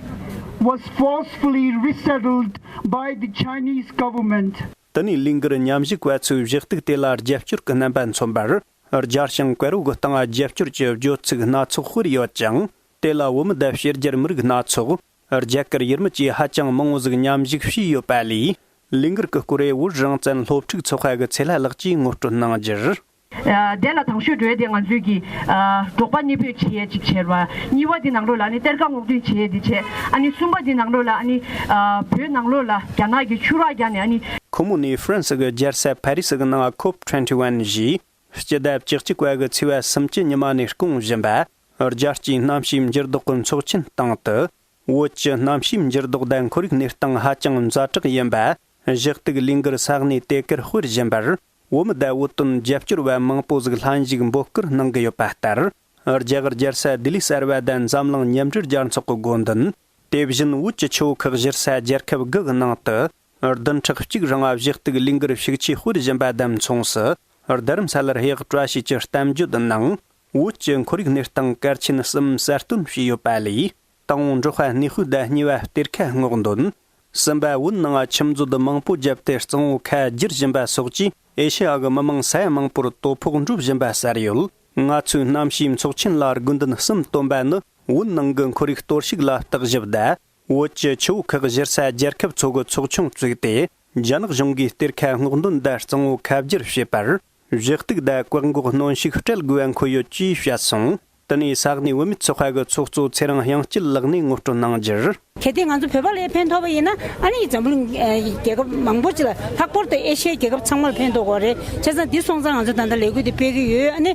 was forcefully resettled by the Chinese government. དེ་ནས་ལས་འགུལ་མཉམ་ཞུགས་པ་ཚོས་གཞི་གཏུག་དེ་ལ་རྒྱབ་སྐྱོར་གྱི་རྣམ་པ་མཚོན་པར། རྒྱལ་ཞང་ཀ་རོ་གི་སྟེང་རྒྱབ་སྐྱོར་གྱི་བརྗོད་ཚིག་སྣ་ཚོགས་སྤེལ་ཡོད་ཅིང་། དེ་ལ་བོད་མི་དང་ཕྱི་རྒྱལ་མི་རིགས་སྣ་ཚོགས། རྒྱ་གར་ཡུལ་མི་བཅས་ཧ་ཅང་མང་བོ་ཟིག་མཉམ་ཞུགས་བྱས་ཡོད་པ་ལས། ལས་འགུལ་གྱི་སྐོར་བོད་རང་བཙན་སློབ་ཕྲུག་ཚོགས་པ་གི་ཚེ་ལྷ་ལགས་ཀྱིས་ངོ་སྤྲོད་གནང་རྒྱུར། ཨ། དེ་ལ་དང་ཤོས་འགྲོ་ཡས་དེ་ང་ཚོས་ཀྱི། ཨ། འབྲོག་པ་གནས་སྤོས་བྱེད་ཡས་གཅིག་བྱས་པ། གཉིས་པ་དེ་ནང་ལོགས་ལ་ཨ་ནི་གཏེར་ཁ་སྔོག་འདོན་བྱེད་ཡས་དེ་བྱས། ཨ་ནི་གསུམ་པ་དེ་ནང་ལོགས་ལ་ཨ་ནི། ཨ། བོད་ནང་ལོགས་ལ་རྒྱ་ནག་གི་ཆུ་རགས་བརྒྱབ་ནས་ཨ་ནི། ཁོ་མོ་ནི་ཧྥ་རན་སི་གི་རྒྱལ་ས་ཕ་རི་སི་གི་ནང་ཁོབ་ཊུ་ཝེན་ཊི་ཝན་ཞེས། སྤྱི་ཟླ་བཅུ་གཅིག་པ་གི་ཚེས་པ་སུམ་ཅུ་ཉི་མ་ནས་སྐོང་བཞིན་པ། རྒྱལ་སྤྱིའི་གནམ་གཤིས་འགྱུར་ལྡོག་གི་ཚོགས་ཆེན་སྟེང་དུ། བོད་ཀྱི་གནམ་གཤིས་འགྱུར་ལྡོག་དང་ཁོར་ཡུག་གནས་སྟངས་ཧ་ཅང་ཛ་དྲག་ཡིན་པ། གཞི་གཏུག་ལས་འགུལ་ས་གནས་དེ་གར་སྤེལ་བཞིན་པར། བོད་མི་དང་བོད་དོན་རྒྱབ་སྐྱོར་བ་མང་པོ་ཟིག་ལྷན་ཞུགས་འབོད་སྐུལ་གནང་གི་ཡོད་པ་ལྟར། རྒྱ་གར་རྒྱལ་ས་ལྡི་ལི་གསར་པ་དང་འཛམ་གླིང་མཉམ་འབྲེལ་རྒྱལ་ཚོགས་ཀྱི་དགོས་འདུན། དེ་བཞིན་བོད་ཀྱི་ཆུ་བོ་ཁ་གཞུར་ས་རྒྱལ་ཁབ་དགུ་གི་ནང་དུ། བདུན་ཕྲག་གཅིག་རིང་གཞི་གཏུག་ལས་འགུལ་ཤུགས་ཆེ་སྤེལ་བཞིན་པ་དང་མཚུངས་སུ། རྡ་རམ་ས་ལར་གཡག་བཀྲ་ཤིས་ཀྱི་གཏམ་བརྗོད་ནང་། བོད་ཀྱི་ཁོར་ཡུག་གནས་སྟངས་གལ་ཆེན་གསུམ་གསལ་སྟོན་བྱས་ཡོད་པ་ལས། དང་པོ་འབྲོག་པ་གནས་སྤོས་དང་གཉིས་པ་གཏེར་ཁ་སྔོག་འདོན། གསུམ་པ་བོད་ནང་ཆུ་མཛོད་མང་པོ་བརྒྱབ་སྟེ་གཙང་བོ་ཁ་བསྒྱུར་བཞིན་པ་སོགས་ཀྱིས་ཨེ་ཤེ་ཡ་གི་མི་མང་ས་ཡ་མང་པོར་དོ་ཕོག་འགྲོ་བཞིན་པ་གསལ་ཡོད། ང་ཚོས་གནམ་གཤིས་ཚོགས་ཆེན་ལ་དགོས་འདུན་གསུམ་བཏོན་པ་ནི། བོད་ནང་གི་ཁོར་ཡུག་གཏོར་བཤིག་ལ་བརྟག་ཞིབ་དང་། བོད་ཀྱི་ཆུ་བོ་ཁ་གཞུར་ས་རྒྱལ་ཁབ་ཚོ་གི་ཚོགས་ཆུང་བཙུགས་ཏེ། རྒྱ་ནག་གཞུང་གིས་གཏེར་ཁ་སྔོག་འདོན་དང་གཙང་བོ་ཁ་བསྒྱུར་བྱེད་པར། གཞི་གཏུག་དང་བཀག་འགོག་གནོན་ཤུགས་སྤྲད་དགོས་པ་འཁོད་ཡོད་ཅེས་བཤད་སོང་། དེ་ནས་ས་གནས་བུད་མེད་ཚོགས་པ་གི་ཚོགས་གཙོ་ཚེ་རིང་དབྱངས་སྐྱིད་ལགས་ནས་ངོ་སྤྲོད་གནང་རྒྱུར། གལ་ཏེ་ང་ཚོ་བོད་པ་ལ་ཕན་ཐོགས་པ་ཡིན་ན། ཨ་ནི་འཛམ་གླིང་རྒྱལ་ཁབ་མང་པོ་ཅིག་ལ། ལྷག་པར་དུ་ཨེ་ཤི་ཡའི་རྒྱལ་ཁབ་ཚང་མ་ལ་ཕན་ཐོགས་དགོས་རེད། བྱས་ཙང་འདི་སོང་ཙང་ང་ཚོ་ད་ལྟ་ལས་འགུལ་འདི་སྤེལ་གྱི་ཡོད། ཨ་ནི་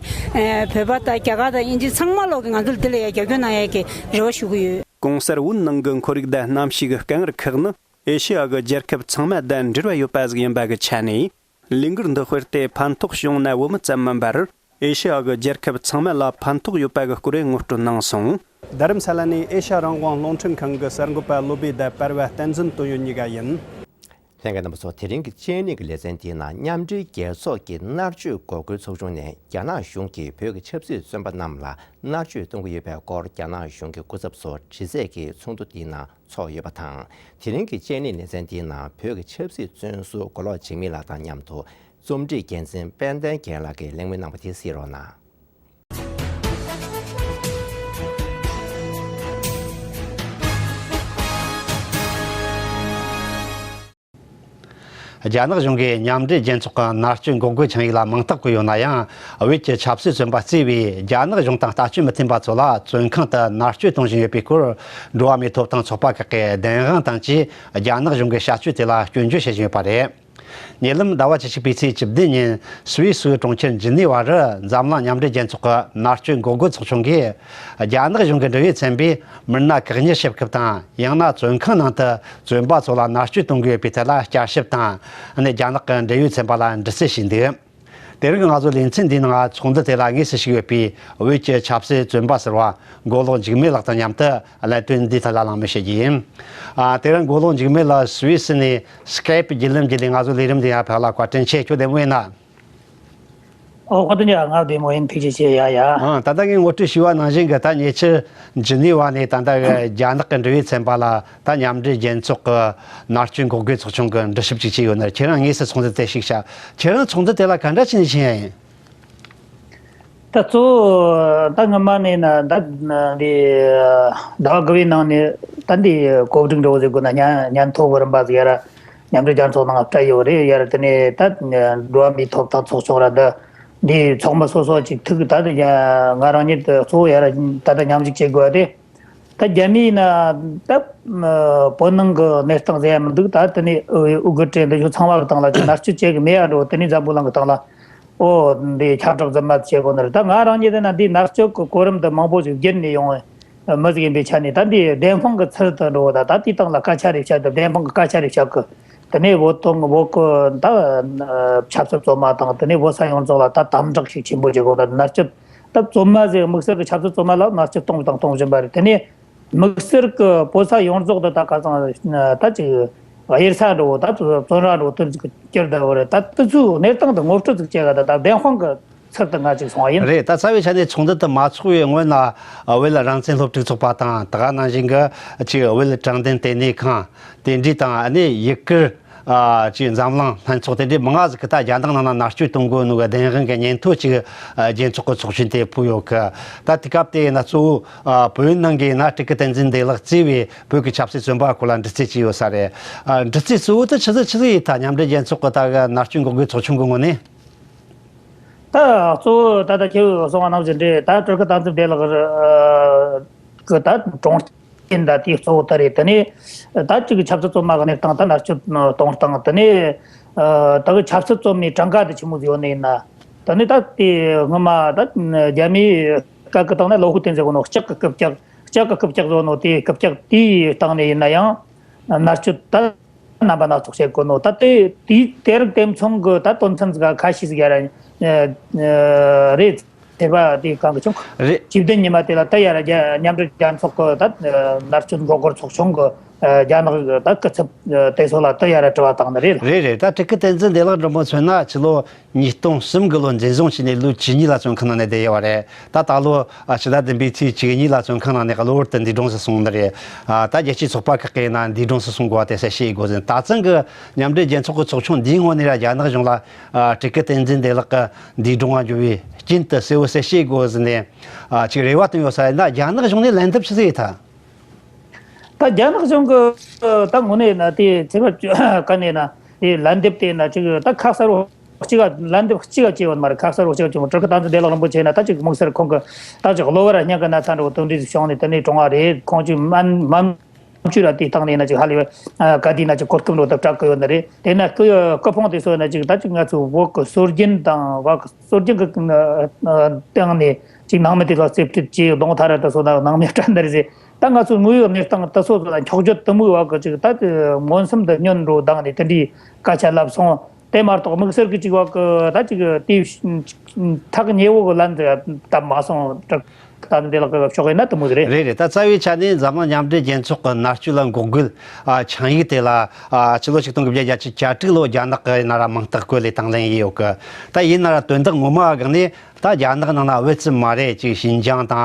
བོད་པ་དང་རྒྱ་གར་དང་དབྱིན་ཇི་ཚང་མ་ལོག་གིས་ང་ཚོ་ལ་འདི་ལ་ཡ་རྒྱབ་སྐྱོར་གནང་ཡ་གི་རེ་བ་ཞུ་གི་ཡོད། གོང་གསལ་བོད་ནང་གི་ཁོར་ཡུག་དང་གནམ་གཤིས་ཀྱི་དཀའ་ངལ་ཁག་ནི། ཨེ་ཤེ་ཡ་གི་རྒྱལ་ཁབ་ཚང་མ་དང་འབྲེལ་བ་ཡོད་པ་ཟིག་ཡིན་པ་གི་ཆ་ནས། ལས་འགུལ་འདི་སྤེལ་ཏེ་ཕན་ཐོགས་བྱུང་ན་བོད་མི་ཙམ་མིན་པར། ཨེ་ཤེ་ཡ་གི་རྒྱལ་ཁབ་ཚང་མ་ལ་ཕན་ཐོགས་ཡོད་པ་གི་སྐོར་ངོ་སྤྲོད་གནང་སོང་། རྡ་རམ་ས་ལ་ནས་ཨེ་ཤ་ཡ་རང་དབང་རླུང་འཕྲིན་ཁང་གི་གསར་འགོད་པ་བློ་བྷེ་དང་པར་བ་བསྟན་འཛིན་དོན་ཡོད་གཉིས་ཀ་ཡིན། ལྷན་རྒྱས་རྣམ་པ་ཚོ། དེ་རིང་གི་ཆེད་ལས་ཀྱི་ལེ་ཚན་འདིའི་ནང་མཉམ་འབྲེལ་རྒྱལ་ཚོགས་ཀྱི་མནར་གཅོད་འགོག་རྒོལ་ཚོགས་ཆུང་ནས་རྒྱ་ནག་གཞུང་གིས་བོད་ཀྱི་ཆབ་སྲིད་བཙོན་པ་རྣམས་ལ་མནར་གཅོད་གཏོང་གི་ཡོད་པའི་སྐོར། རྒྱ་ནག་གཞུང་གི་སྐུ་ཚབ་ཚོ་དྲི་རྩད་ཀྱི་ཚོགས་འདུ་འདིའི་ནང་ཚོགས་ཡོད་པ་དང་། དེ་རིང་གི་ཆེད་ལས་ལེ་ཚན་འདིའི་ནང་བོད་ཀྱི་ཆབ་སྲིད་བཙོན་ཟུར་མགོ་ལོག་འཇིགས་མེད་ལགས་དང་མཉམ་དུ་རྩོམ་སྒྲིག་འགན་འཛིན་དཔལ་ལྡན་རྒྱལ་ལགས་ཀྱིས་གླེང་མོལ་གནང་བ་དེ་གཟིགས་རོགས་གནང་། རྒྱ་ནག་གཞུང་གིས་མཉམ་འབྲེལ་རྒྱལ་ཚོགས་ཀྱི་མནར་གཅོད་འགོག་རྒོལ་ཆིངས་ཡིག་ལ་མིང་རྟགས་བཀོད་ཡོད་ན་ཡང་། བོད་ཀྱི་ཆབ་སྲིད་བཙོན་པ་གཙོས་པའི་རྒྱ་ནག་གཞུང་དང་ལྟ་སྤྱོད་མི་མཐུན་པ་ཚོ་ལ་བཙོན་ཁང་དུ་མནར་གཅོད་གཏོང་བཞིན་ཡོད་པའི་སྐོར། འགྲོ་བ་མིའི་ཐོབ་ཐང་ཚོགས་པ་ཁག་གིས་བདེན་དཔང་བཏང་རྗེས། རྒྱ་ནག་གཞུང་གི་བྱ་སྤྱོད་དེ་ལ་སྐྱོན་བརྗོད་བྱེད་བཞིན་ཡོད་པ་རེད། ཉེ་ལམ་ཟླ་བ་བཅུ་གཅིག་པའི་ཚེས་བཅུ་བདུན་ཉིན་སུད་སི་གྲོང་ཁྱེར་ཇི་ནི་ཝ་རུ་འཛམ་གླིང་མཉམ་འབྲེལ་རྒྱལ་ཚོགས་ཀྱི་མནར་གཅོད་འགོག་རྒོལ་ཚོགས་ཆུང་གིས། རྒྱ་ནག་གཞུང་གི་འབྲེལ་ཡོད་ཚན་པས་མི་སྣ་བཀག་ཉར་བྱེད་སྐབས་དང་། ཡང་ན་བཙོན་ཁང་ནང་དུ་བཙོན་པ་ཚོ་ལ་མནར་གཅོད་གཏོང་གི་ཡོད་པའི་ཐད་ལ་བསྐྱར་ཞིབ་དང་། ཨ་ནི་རྒྱ་ནག་གི་འབྲེལ་ཡོད་ཚན་པ་ལ་འདྲི་རྩད་བྱས་འདུག་དེ་རིང་ང་ཚོ་ལེ་ཚན་འདིའི་ནང་ཚོགས་འདུ་དེ་ལ་དངོས་སུ་ཞུགས་ཡོད་པའི་བོད་ཀྱི་ཆབ་སྲིད་བཙོན་པ་ཟུར་པ་མགོ་ལོག་འཇིགས་མེད་ལགས་དང་མཉམ་དུ་ལན་སྟོན་འདིའི་ཐད་ལ་གླེང་མོལ་བྱེད་ཀྱི་ཡིན། ཨ། དེ་རིང་མགོ་ལོག་འཇིགས་མེད་ལགས་སུད་སི་ནས་སི་ཀེབ་བརྒྱུད་ལམ་བརྒྱུད་ནས་ང་ཚོ་ལས་རིམ་འདི་ཡར་ཕེབས་ལ་བཀའ་དྲིན་ཆེ། ཁྱོད་བདེ་མོ་ཡིན་ན། ཨོ། བཀའ་དྲིན་ཆེ། ང་བདེ་མོ་ཡིན། ཐུགས་རྗེ་ཆེ། ཡ་ཡ། ཨང་། ད་ལྟ་ངས་ངོ་སྤྲོད་ཞུས་པ་ནང་བཞིན་གྱི། ད་ཉེ་ཆར་ཇི་ནི་ཝ་ནས་ད་ལྟ་རྒྱ་ནག་གི་འབྲེལ་ཡོད་ཚན་པ་ལ་ད་མཉམ་འབྲེལ་རྒྱལ་ཚོགས་ཀྱི་མནར་གཅོད་འགོག་རྒོལ་ཚོགས་ཆུང་གིས་འདྲི་ཞིབ་ཅིག་བྱས་ཡོད་ནི་རེད། ཁྱེད་རང་དངོས་སུ་ཚོགས་འདུ་དེ་ཞུགས་ཤག་ཁྱེད་རང་ཚོགས་འདུ་དེ་ལ་ག་འདྲ་བྱས་ནས་ཕྱིན་ཡ་ཡིན། ད་གཙོ་བོ་ད་སྔོན་མ་ནས་ན་ད་འདི་ཟླ་བ་དགུ་པའི་ནང་ནས་ད་འདི་གོ་སྒྲིག་འདྲ་བོ་ཟེར་དགོས་ན། སྙན་སྙན་ཐོ་གི་རིམ་པ་ཟིག་ཡར་མཉམ་འབྲེལ་རྒྱལ་ཚོགས་ནང་སྤྲད་ཡོད་རེད། ཡར་དེ་ནས་ད་འགྲོ་བ་མིའི་ཐོབ་ཐང་ཚོགས་ཆུང་ར་ད་འདི་ཚོགས་མི་སོ་སོ་ཅིག་ཐུག་ད་ང་རང་ཉིད་གཙོ་བོ་ཡར་ད་ད་མཉམ་ཞུགས་བྱེད་དགོས་ཏེ། ད་རྒྱ་མིའི་ན་ད་བོད་ནང་གི་གནས་སྟངས་ཟེར་ཡ་མི་འདུག་ད་དེ་ནས་ཨུ་ཨུ་གུ་ཏྲེ་འདི་ཚོ་ཚང་མ་གི་སྟེང་ལ་ཅིག་མནར་གཅོད་བྱེད་གི་མེད་ཡ་འགྲོ། དེ་ནས་འཛམ་བུ་གླིང་གི་སྟེང་ལ། ཨོ། འདི་ཁྱབ་བསྒྲགས་རྫུན་མ་བྱེད་དགོས་ནི་རེད། ད་ང་རང་ཉིད་དེ་ན་འདི་མནར་གཅོད་ཀྱི་གོ་རིམ་དུ་མང་པོ་ཞིག་བརྒྱུད་ནས་ཡོང་བའི་མི་ཟིག་ཡིན་པའི་ཆ་ནས། ད་འདི་བདེན་དཔང་གི་ཚུལ་དུ་འགྲོ། ད་ད་དེའི་སྟེང་ལ་སྐད་ཆ་རེ་བཤད་དུས་བདེན་དཔང་གི་སྐད་ཆ་རེ་བཤད་གི། དེ་ནས་བོད་དོན་བོད་གི་ད་ཆབ་སྲིད་བཙོན་མ་དང་། དེ་ནས་བོད་ས་ཡོངས་རྫོགས་ལ་ད་དམ་དྲག་ཞིག་ཆེན་པོ་བྱེད་དགོས། ད་མནར་གཅོད། ད་བཙོན་མ་ཟེར། དམིགས་བསལ་གྱི་ཆབ་སྲིད་བཙོན་མ་ལ་མནར་གཅོད་གཏོང་དང་གཏོང་བཞིན་པ་རེད། དེ་ནས་དམིགས་བསལ་གྱི་བོད་ས་ཡོངས་རྫོགས་དུ་ད་ཁ་སང་ད་ཅིག་གཡེར་ས་འགྲོ། ད་བཙོན་ར་འགྲོ་དོན་ཅིག་གྱུར་བསྡད་པ་རེད། ད་དེ་ཚོའི་གནས་སྟངས་དེ་ངོ་སྤྲོད་ཅིག་བྱེད་ག་ད་ད་བདེན་དཔང་གི་ཚུལ་དུ་ང་ཅིག་སོང་བ་ཡིན། རེད། ད་རྩ་བའི་ཆ་ནས་ཚོགས་འདུ་དེ་མ་ཚོགས་པའི་སྔོན་ལ། ཨ། བོད་རང་བཙན་སློབ་ཕྲུག་ཚོགས་པ་དང་། ད་ག་ནང་བཞིན་གྱི་ཅིག་བོད་དྲང་བདེན་ལྟེ་གནས་ཁང་། དེ་འདྲའི་དང་། ཨ་ནི་ཡུ་གུར། ཨ། ཅིག་འཛམ་གླིང་ལྷན་ཚོགས། དེ་འདྲའི་མི་ལྔ་ཟིག་གིས་ད་རྒྱ་ནག་ནང་ན་མནར་གཅོད་གཏོང་གོ་ནོ་གི་བདེན་དཔང་གི་སྙན་ཐོ་ཅིག་ཨ། རྒྱལ་ཚོགས་ཀྱི་ཚོགས་ཆུང་དེ་ཕུལ་ཡོད་གི། ད་དེ་སྐབས་དེ་ཡིན་ན་གཙོ་བོ། ཨ། བོད་ནང་གི་ཡིན་ན་སྤྲུལ་སྐུ་བསྟན་འཛིན་བདེ་ལེགས་གཙོས་པའི་བོད་ཀྱི་ཆབ་སྲིད་བཙོན་པ་སྐོར་ལ་འདྲི་རྩད་བྱས་ཡོད་ས་རེད། ཨ། འདྲི་རྩད་གཙོ་བོ་དེ་ཆི་ཟིག་ཆི་ཟིག་ཡིན། ད་མཉམ་འབྲེལ་རྒྱལ་ཚོགས་ཀྱི་ད་གི་མནར་གཅོད་འགོག་རྒོལ་ཚོགས་ཆུང་གི་ངོས་ནས། ད་གཙོ་བོ་ད་ལྟ་ཁྱེད་གསུངས་པ་ནང་བཞིན་རེད། ད་སྤྲུལ་སྐུ་བསྟན་འཛིན་བདེ་ལེགས་གི་ད་གྲོངས་རྐྱེན་ད་དེ་གཙོ་བོ་ད་རེད། དེ་ནས་ད་ཅིག་ཆབ་སྲིད་བཙོན་མ་གི་གནས་སྟངས། ད་མནར་གཅོད་གཏོང་སྟངས། དེ་ནས་ད་གི་ཆབ་སྲིད་བཙོན་མའི་གྲངས་ཀ་དེ་ཆི་མོ་ཟིག་ཡོད་ནི་ཡིན་ན། དེ་ནས་ད་དེ་སྔོན་མ་ད་རྒྱ་མིའི་སྐད་ཀྱི་སྟེང་ན་ལོ་ཧུ་ཏེན་ཟེར་གོ་ནོ། ལྕགས་ཀྱི་རྐུབ་བཀྱག་ལྕགས་ཀྱི་རྐུབ་བཀྱག་བཟོ་ནོ་དེའི་རྐུབ་བཀྱག་དེའི་སྟེང་ནས་ཡིན་ན་ཡང་མནར་གཅོད་ད་རྣམ་པ་སྣ་ཚོགས་བྱེད་དགོས་ནོ། ད་དེ་དེའི་དེ་རིགས་དེ་མཚུངས་ཀྱི་ད་དོན་ཚན་ཟིག་ཁ་ཤས་ཟིག་ཡར་རེད། ཟེར་བ་དེ་གང་གི་བྱུང་། རེད། བཅུ་བདུན་ཉི་མ་དེ་ལ་ད་ཡར་རྒྱ་མཉམ་འབྲེལ་རྒྱལ་ཚོགས་ཀྱི་ད་མནར་གཅོད་འགོག་རྒོལ་ཚོགས་ཆུང་གི་རྒྱ་ནག་གི་ད་སྐུ་ཚབ་དེ་ཚོ་ལ་ད་ཡར་དྲི་བ་བཏང་ནི་རེད། རེད་རེད། ད་སྤྲུལ་སྐུ་བསྟན་འཛིན་བདེ་ལེགས་མགྲོན་པོ་མཚོན་ན་ཕྱི་ལོ་ཉིས་སྟོང་གསུམ་གི་ལོ་འཛིན་བཟུང་བྱས་ནས་ལོ་བཅུ་གཉིས་ལ་བཙོན་ཁང་ནང་ནས་བསྡད་ཡོད་པ་རེད། ད་ད་ལོ། ཨ། ཕྱི་ཟླ་བདུན་པའི་ཚེས་བཅུ་གཉིས་ལ་བཙོན་ཁང་ནང་ནས་གློ་བུར་དུ་འདས་གྲོངས་སུ་སོང་ནི་རེད། ཨ། ད་རྒྱལ་སྤྱིའི་ཚོགས་པ་ཁག་གིས་ན་འདས་གྲོངས་སུ་སོང་དགོས་པ་དེ་གསལ་བཤད་དགོས་ཟེར། ད་ཐེངས་ཀྱི་མཉམ་འབྲེལ་རྒྱལ་ཚོགས་ཀྱི་ཚོགས་ཆུང་འདིའི་ངོས་ནས་ར་རྒྱ་ནག་གཞུང་ལ། ཨ། སྤྲུལ་སྐུ་བསྟན་འཛིན་བདེ་ལེགས་ཀྱི་འདས་གྲོངས་ལ་འགྱུར་བའི་རྐྱེན་དེ་གསལ་བོ་གསལ་བཤད་དགོས་ཟེར་ནས། ཨ། ཅིག་རེ་བ་བཏོན་ཡོད་ས་ཡིན་ན། རྒྱ་ནག་གཞུང་ནས་ལན་འདེབས་ཆི་ཟིག་ཡིན་ཐལ། ད་རྒྱ་ནག་གཞུང་གི་ད་ངོས་ནས་ན་དེ་ཚེས་པ་བཅུ་ག་ནས་ན་དེ་ལན་འདེབས་དེ་ན་ཅིག་ད་ཁ་གསལ་བོ་གཅིག་ག་ལན་འདེབས་གཅིག་ག་བྱས་ཡོད་མ་རེད། ཁ་གསལ་བོ་གཅིག་ག་བྱས་མ། སྤྲུལ་སྐུ་བསྟན་འཛིན་བདེ་ལེགས་རིན་པོ་ཆེ་ན་ད་ཅིག་དམིགས་བསལ་ཁོང་གི་ད་ཅིག་གློ་བུར་སྙིང་གི་ན་ཚ་འདྲ་བོ་དེ་འདྲ་ཞིག་བྱུང་ནས་དེ་ནས་གྲོངས་པ་རེད། ཁོང་ཅིག་མ་མ་བཅོས་ར་དེའི་སྟེང་ནས་ན་ཅིག་ཧ་ལས་པ་ག་དུས་ན་ཅིག་གོ་སྐབས་འགྲོ་ཐབས་སྤྲད་གི་ཡོད་ནི་རེད། དེ་ན་སྐུ་སྐུ་ཕུང་དེ་ཚོ་ན་ཅིག་ད་ཅིག་ང་ཚོ་བོད་གི་སྲོལ་རྒྱུན་དང་བོད་གི་སྲོལ་རྒྱུན་གི་སྟེང་ནས་ཅིག་ནང་མི་དེ་ལ་རྩེ་ཕྲུག་ཅིག་གདོང་ཐ་ར་དེ་ཚོ་ན་ནང་མི་སྤྲད་ནི་རེད་ཟེར། ད་ང་ཚོའི་དངོས་ཡོད་གནས་སྟངས་དེ་ཚོ་ལ་འཁྱོག་བརྗོད་དེ་མོའི་བར་གི་ཅིག་ད་མངོན་སུམ་དུ་བསྙོན་འགྲོ་བཏང་ནས་དེ་འདྲའི་སྐད་ཆ་ལབ་སོང་། དེ་མ་གཏོགས་དམིགས་བསལ་གྱི་ཅིག་བར་གི་ད་ཅིག་དེའི་ཐག་ཉེ་བོ་གི་ལན་དེ་བཏབ་མ་སོང་། ད་འདི་ལ་ཕྱོགས་ཡིན་ན་དེ་མོ་ཟིག་རེད། རེད་རེད། ད་རྩ་བའི་ཆ་ནས་འཛམ་གླིང་མཉམ་འབྲེལ་རྒྱལ་ཚོགས་ཀྱི་མནར་གཅོད་ལ་འགོག་རྒོལ་ཨ་ཆིངས་ཡིག་དེ་ལ་ཨ་ཕྱི་ལོ་ཆིག་སྟོང་དགུ་བརྒྱ་བརྒྱད་ཅུ་གྱ་དྲུག་ལོ་རྒྱ་ནག་གིས་ཡིན་ན་ར་མིང་རྟགས་བཀོད་ལས་དང་ལེན་ཡིན་ཡོད་གི། ད་ཡིན་ན་ར་དོན་དག་ངོ་མ་བ་སྒང་ནས་ད་རྒྱ་ནག་ནང་ན་བོད་ཙམ་མ་རེད། ཅིག་ཞིན་ཅང་དང་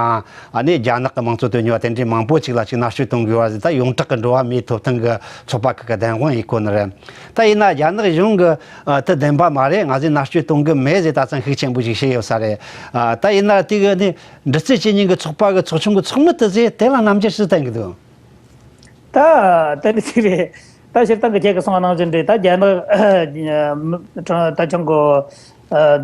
ཨ་ནི་རྒྱ་ནག་གི་དམངས་གཙོ་དོན་གཉེར་བ་དེ་འདྲའི་མང་པོ་ཅིག་ལ་ཅིག་མནར་གཅོད་གཏོང་དགོས་པ་ཟིག་ད་ཡོངས་གྲགས་ཀྱི་འགྲོ་བ་མིའི་ཐོབ་ཐང་གི་ཚོགས་པ་ཁག་གི་བདེན་དཔང་ཡིན་ཁོ་ན་རེད། ད་ཡིན་ན་རྒྱ་ནག་གཞུང་གི་ཨ་དེ་བདེན་པ་མ་རེད། ང་ཚོས་མནར་གཅོད་གཏོང་གི་མེད་ཟེར་ད་ཙང་ཤུགས་ཆེན་པོ་ཞིག་བཤད་ཡོད་ས་རེད། ཨ་ད་ཡིན་ན་དེ་གི་ནི་འདྲི་རྩད་བྱེད་མཁན་གྱི་ཚོགས་པ་གི་ཚོགས་ཆུང་གི་ཚོགས་མི་དེ་ཚོས་དེ་ལ་རྣམ་འགྱུར་ཞིག་བསྟན་གི་འདུག་ད་དེ་འདྲ་ཞིག་རེད། ད་སྤྱིར་བཏང་གི་ཁྱེད་ཀྱིས་གསུངས་པ་ནང་བཞིན་རེད། ད་རྒྱ་ནག་ད་ཅང་གི་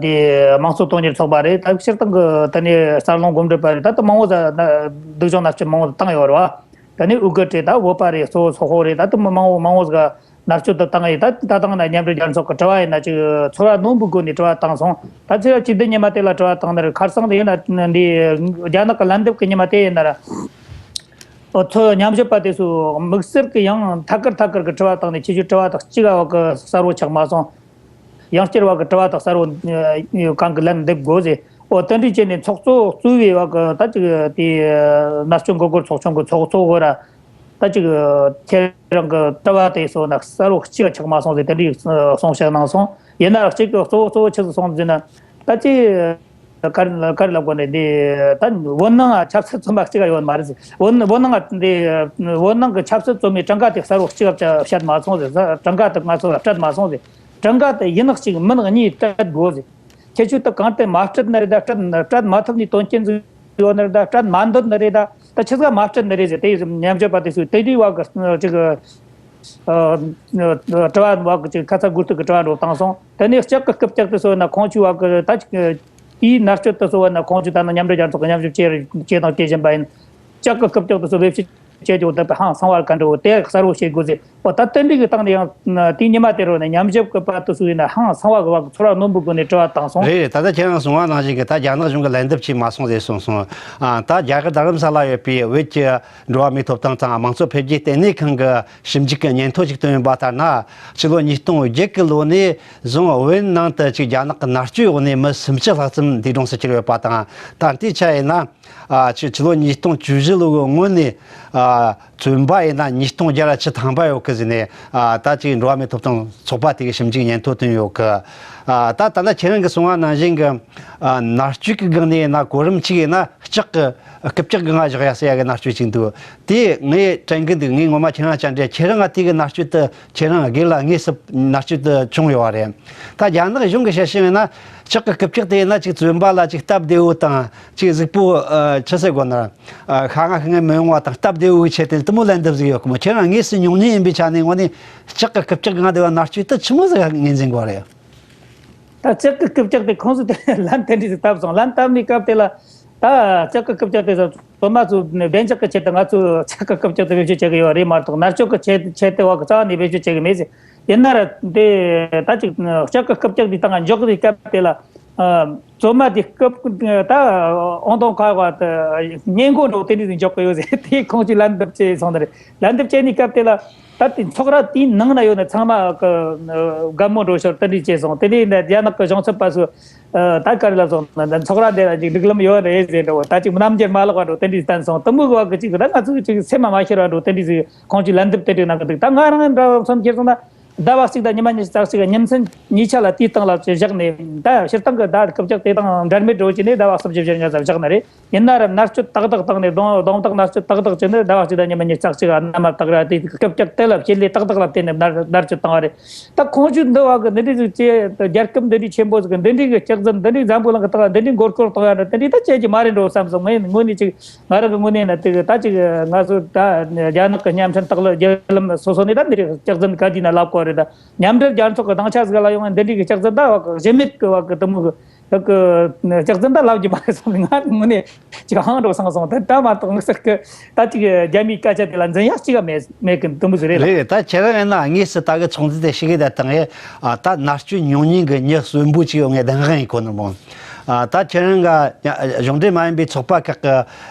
དེ་དམངས་གཙོ་དོན་གཉེར་ཚོགས་པ་རེད། ད་སྤྱིར་བཏང་གི་ད་ནི་རྩ་རླུང་གོམ་བགྲོད་པ་རེད། ད་ད་མང་བོ་ཟ་སྡུག་སྦྱོང་མནར་གཅོད་མང་བོ་བཏང་ཡོད་རེད་བ། ད་ནི་ཨུ་གུར་རེད། ད་བོད་པ་རེད། གཙོ་བོ་སོག་པོ་རེད། ད་དུ་མི་མང་བོ་མང་བོ་ཟིག་མནར་གཅོད་དུ་བཏང་ཡོད། ད་ད་ཐེངས་ན་མཉམ་འབྲེལ་རྒྱལ་ཚོགས་ཀྱི་དྲི་བ་ཡིན་ན་ཅིག་ཚོར་བ་རྣོན་པོའི་སྒོ་ནས་དྲི་བ་བཏང་སོང་། ད་ཚེས་པ་བཅུ་བདུན་ཉི་མ་དེ་ལ་དྲི་བ་བཏང་ནི་རེད། ཁ་སང་དེ་ཡིན་ན་འདི་རྒྱ་ནག་གི་ལན་འདེབས་ཀྱི་ཉི་མ་དེ་ཡིན་ན་ར། ཨོ་ཚོ་ཉམས་ཞིབ་པ་དེ་ཚོ་དམིགས་བསལ་གྱི་ཡང་ཐད་ཀར་ཐད་ཀར་གྱི་དྲི་བ་བཏང་ནས་ཁྱེད་ཚོས་དྲི་བ་དག་གཅིག་བ་གི་གསལ་བོ་ཆགས་མ་སོང་། ཡང་བསྐྱར་བ་གི་དྲི་བ་དག་གསལ་བོ་གང་གི་ལན་འདེབས་དགོས་ཟེར། ཨོ་དེ་འདྲའི་བྱས་ནས་ཚོགས་གཙོ་གཙོས་པའི་བ་གི་ད་ཅིག་དེ་མནར་གཅོད་འགོག་རྒོལ་ཚོགས་ཆུང་གི་ཚོགས་གཙོ་བོ་ར། ད་ཅིག་ཁྱེད་རང་གི་དྲི་བ་དེ་ཚོ་ན་གསལ་བོ་གཅིག་ཆགས་མ་སོང་ཟེར་དེ་འདྲའི་གསུང་བཤད་གནང་སོང་། ཡིན་ན་ར་གཅིག་གི་གཙོ་བོ་གཙོ་བོ་ཆི་ཟིག་སོང་ཟེར་ན། ད་ཅི་ག་རེ་ག་རེ་ལབ་དགོས་ནས་འདི་ད་བོད་ནང་ཆབ་སྲིད་བཙོན་པ་གཅིག་ཡོད་མ་རེད་ཟེར། བོད་བོད་ནང་འདི་བོད་ནང་གི་ཆབ་སྲིད་བཙོན་མའི་གྲངས་ཀ་དེ་གསལ་བོ་གཅིག་བཤད་མ་སོང་ཟེར། གྲངས་ཀ་དེ་ང་ཚོ་ལ་སྤྲད་མ་སོང་ཟེར། གྲངས་ཀ་དེ་ཡིན་ནག་གཅིག་མིན་ནག་གཉིས་སྤྲད་དགོས་ཟེར། ཁྱེད་ཆོས་ད་གང་ལྟར་མ་སྤྲད་ནི་རེད། ད་སྤྲད་སྤྲད་མ་ཐུབ་ནི་དོན་རྐྱེན་ཟིག་ཡོད་ནི་རེད། ད་སྤྲད་མ་འདོད་ནི་རེད། ད་ད་ཆི་ཟིག་མ་སྤྲད་ནི་རེད་ཟེར། དེ་ཡིས་ཉམས་ཞིབ་པ་དེ་ཚོས་དེ་དུས་བ་གི་ཅིག་ཨ་དྲི་བ་བ་གི་ཅིག་ཁ་ཚ་དགོས་གཏུག་གི་དྲི་བ་འགྲོ་བཏང་སོང་། དེ་ནས་ལྕགས་ཀྱི་རྐུབ་བཀྱག་དེ་ཚོ་ན་ཁོང་ཆོས་བ་གི་ད་ཅིག་དེའི་མནར་གཅོད་དེ་ཚོ་བ་ན་ཁོང་ཆོས་ད་ནི་མཉམ་འབྲེལ་རྒྱལ་ཚོགས་ཀྱི་ཉམས་ཞིབ་བྱེད་བྱེད་དང་བྱེད་བཞིན་པ་ཡིན། ལྕགས་ཀྱི་རྐུབ་བཀྱག་དེ་ཚོ་བེད་སྤྱོད་བྱེད་རྒྱུ་དེ་ཧང་སང་བ་ག་འདྲ་བོ་དེ་གསལ་བོ་བྱེད་དགོས་ཟེར། འོ་ད་དེ་འདྲའི་གི་སྟེང་ནས་ཡང་དེའི་ཉི་མ་དེ་རུ་ནས་ཉམས་ཞིབ་གི་པ་དེ་ཚོ་ཡིན་ན་ཧང་སང་བ་གི་བ་གི་ཚོར་བ་རྣོན་པོའི་སྒོ་ནས་དྲི་བ་བཏང་སོང་། རེད་རེད། ད་ལྟ་ཁྱེད་རང་གསུངས་པ་ནང་བཞིན་གི་ད་རྒྱ་ནག་གཞུང་གི་ལན་འདེབས་བྱས་མ་སོང་ཟེར་གསུངས་སོང་། ཨ་ད་རྒྱ་གར་རྡ་རམ་ས་ལ་ཡོད་པའི་བོད་ཀྱི་འགྲོ་བ་མིའི་ཐོབ་ཐང་དང་དམངས་གཙོ་འཕེལ་རྒྱས་ལྟེ་གནས་ཁང་གི་ཞིབ་འཇུག་གི་སྙན་ཐོ་ཞིག་བཏོན་ཡོད་པ་ལྟར་ན། ཕྱི་ལོ་ཉིས་སྟོང་བརྒྱད་གི་ལོ་ནས་བཟུང་བོད་ནང་དུ་ཅིག་རྒྱ་ནག་གི་མནར་གཅོད་འོག་ནས་མི་སུམ་ཅུ་ལྷག་ཙམ་འདས་གྲོངས་སུ་གྱུར་ཡོད་པ་དང་། ད་ལྟའི་ཆ་ཡིན་ན། ཨ་ཕྱི་ཕྱི་ལོ་ཉིས་སྟོང་བཅུ་བཞི་ལོ་གི་སྔོན་ནས་ཨ་བཙོན་པ་ཡིན་ན་ཉིས་སྟོང་བརྒྱ་ར་བཅུ་ཐམ་པ་ཡོད་གི་ཟེར་ནས། ཨ་ད་ཅིག་འགྲོ་བ་མིའི་ཐོབ་ཐང་ཚོགས་པ་དེ་གི་ཞིབ་འཇུག་སྙན་ཐོ་བཏོན་ཡོད་གི། ཨ་ད་ད་ལྟ་ཁྱེད་རང་གི་གསུང་བ་ནང་བཞིན་གི་ཨ་མནར་གཅོད་ཀྱི་སྒང་ནས་ཡིན་ན་གོ་རིམ་གཅིག་ཡིན་ན་ལྕགས་ཀྱི་རྐུབ་བཀྱག་གི་སྒང་བཞག་ཡ་ཟེར་ཡ་གི་མནར་གཅོད་ཅིག་འདུག་དེ་ངས་དྲན་གི་འདུག་ངས་ངོ་མ་ཁྱེད་རང་ཅག་འདྲ་ཁྱེད་རང་ང་དེ་གི་མནར་གཅོད་དེ་ཁྱེད་རང་སྒེར་ལ་དངོས་སུ་མནར་གཅོད་དེ་བྱུང་ཡོད་པ་རེད། ད་རྒྱ་ནག་གཞུང་གི་བཤད་ཤེས་ཡིན་ན་ལྕགས་ཀྱི་རྐུབ་བཀྱག་དེ་ཡིན་ན་ཅིག་བཙོན་པ་ལ་ཅིག་སྟབས་བདེ་བོ་དང་ཅིག་གཟུགས་པོ་ཨ་ཆི་ཟེར་དགོས་ན་ཨ་ཤ་ང་ཤི་ང་མི་ཡོང་བ་དང་སྟབས་བདེ་བོའི་ཆེད་དུ་དེ་མོ་ལན་འདེབས་ཟིག་ཡོད་གི་མོ། ཁྱེད་རང་དངོས་སུ་མྱོང་མྱོང་ཡིན་པའི་ཆ་ནས་དངོས་གནས་ལྕགས་ཀྱི་རྐུབ་བཀྱག་གི་ང་དེ་བ་མནར་གཅོད་དེ་ཆི་མོ་ཟིག་ངོས་འཛིན་དགོས་རེད། ད་ལྕགས་ཀྱི་རྐུབ་བཀྱག་དེ་ཁོང་ཚོས་དེ་ལན་དེ་འདྲ་ཞིག་བཏབ་སོང་། ལན་བཏབ་ནས་སྐབས་དེ་ལ་ད་ལྕགས་ཀྱི་རྐུབ་བཀྱག་དེ་ཚོ་བཙོན་མ་ཚོ་བདེ་འཇགས་ཀྱི་ཆེད་དུ་ང་ཚོས་ལྕགས་ཀྱི་རྐུབ་བཀྱག་དེ་བེད་སྤྱོད་བྱེད་ཀྱི་ཡོད་རེད་མ་གཏོགས། མནར་གཅོད་ཀྱི་ཆེད་ཆེད་དུ་བ་གི་རྩ་བ་ནས་བེད་སྤྱོད་བྱེད་ཀྱི་མེད་ཟེར། ཡིན་ན་ར་དེ་ད་ཅིག་ལྕགས་ཀྱི་རྐུབ་བཀྱག་དེ་སྟེང་ང་འཇོག་གི་སྐབས་དེ་ལ་བཙོན་མ་དེ་རྐུབ་ད་ཨོང་དང་ཁ་བ་དེ་སྔས་མགོ་འདྲ་བོ་དེ་འདྲ་ཞིག་འཇོག་གི་ཡོད་ཟེར། དེ་ཁོང་ཚོས་ལན་འདེབས་བྱས་སོང་ནི་རེད། ལན་འདེབས་བྱས་ནས་སྐབས་དེ་ལ། ད་དེ་ཚོགས་ར་དེའི་ནང་ན་ཡོད་ན་ཚང་མ་གི་དགའ་མོ་འགྲོ་ཞོར་དེ་འདྲ་བྱས་སོང་། དེ་ནས་རྒྱ་ནག་གི་གཞུང་ཚབ་པ་ཚོས་ད་ག་རེ་ལབ་སོང་ན། ཚོགས་ར་འདི་ལ་ཅིག་སྒྲིག་ལམ་ཡོད་རེད་ཟེར་འདྲ་བོ། ད་ཅིག་རྣམ་འགྱུར་མ་ལོག་པ་འདྲ་བོ་དེ་འདྲ་བསྟན་སོང་། དེ་མོ་གི་བ་གི་ཅིག་ད་ང་ཚོ་ཅིག་སེམས་མ་མ་ཤོར་བ་འདྲ་བོ་དེ་འདྲ་ཟིག་ཁོང་ཚོས་ལན་འདེབས་དེ་འདྲ་གནང་གི་འདུག་ད་ང་རང་འདྲ་བ་མཚོན་ཁྱེར་སོང་ན་ཟླ་བ་གཅིག་དང་ཉི་མ་ཉི་ཤུ་རྩ་གཅིག་ཉིན་མཚན་གཉིས་ཆ་ལ་དེའི་སྟེང་ལ་བཞག་ནས། ད་སྤྱིར་བཏང་གི་ཟླ་རྐུབ་བཀྱག་དེ་དང་འབྲེལ་མེད་འདྲ་བོ་བྱས་ནས་ཟླ་བ་གསུམ་བཅུ་བཞི་ཉི་ཤུ་བཞག་ནི་རེད། ཡིན་ན་ར་མནར་གཅོད་ཏག་ཏག་བཏང་ནས་རྡུང་རྡུང་རྡེག་མནར་གཅོད་ཏག་ཏག་བྱས་ནས་ཟླ་བ་གཅིག་དང་ཉི་མ་ཉི་ཤུ་རྩ་གཅིག་ག་མནའ་མ་བཏགས་ར། དེ་རྐུབ་བཀྱག་དེ་ལ་བྱེད་ལས་ཏག་ཏག་ལ་བརྟེན་ནས་མནར་མནར་གཅོད་བཏང་བ་རེད། ད་ཁོང་ཚོས་འདི་བ་གི་འདི་འདྲ་ཟིག་བྱས། རྒྱལ་ཁབ་འདི་འདྲའི་ཆེན་པོ་ཟིག་གི་འདི་འདྲའི་གི་སྐྱག་རྫུན་འདི་འདྲའི་འཛམ་བུ་གླིང་གི་སྟེང་ལ་འདི་འདྲའི་མགོ་སྐོར་གཏོང་ཡ་འདྲ་དེ་འདྲའི་ད་བྱེད་ཀྱི་མ་རེད་འགྲོ་བསམ་སོང་། ངས་ངོས་ནས་ཅིག་ང་རང་གི་ངོས་ནས་ན་དེ་གི་ད་ཅིག་ང་ཚོ་ད་རྒྱ་ནག་གི་བརྙན་འཕྲིན་དག་ལ་བརྒྱུད་ལམ་སོ་སོ་ནས་ད་འདི་རིགས་སྐྱག་རྫུན་ག་དུས་ན་ལབ་དགོས་རེད། ད་མཉམ་འབྲེལ་རྒྱལ་ཚོགས་ཀྱི་སྡིངས་ཆ་ཟིག་ལ་ཡོང་བ་འདི་འདྲའི་གི་སྐྱག་རྫུན་ད་བ་གི་གཞི་མེད་གི་བ་གི་དེ་མོ་གི། ད་གི་ལྕགས་རྫུན་ད་ལབ་རྒྱུ་མ་རེད་བསམ་ནས་ང་དངོས་གནས་ཅིག་ཧང་འགྲོ་སོང་སོང་། ད་ད་མ་གཏོགས་དམིགས་བསལ་གི་ད་ཅིག་རྒྱ་མིའི་སྐད་ཆ་དེ་ལ་འཛིན་ཡག་ཅིག་མེད་མེད་གི་འདི་མོ་ཟིག་རེད་ལ། རེད་རེད། ད་ཁྱེད་རང་ཡིན་ན་དངོས་སུ་ད་གི་ཚོགས་འདུ་དེ་ཞུགས་གི་ད་དང་ཨེ། ཨ་ད་མནར་གཅོད་མྱོང་མྱོང་གི་མྱི་གསོན་པོ་ཅིག་ཡོད་ངས་བདེན་དཔང་ཡིན་ཁོ་ནར་མོ། ཨ་ད་ཁྱེད་རང་ག་གཞུང་འབྲེལ་མ་ཡིན་པའི་ཚོགས་པ་ཁག་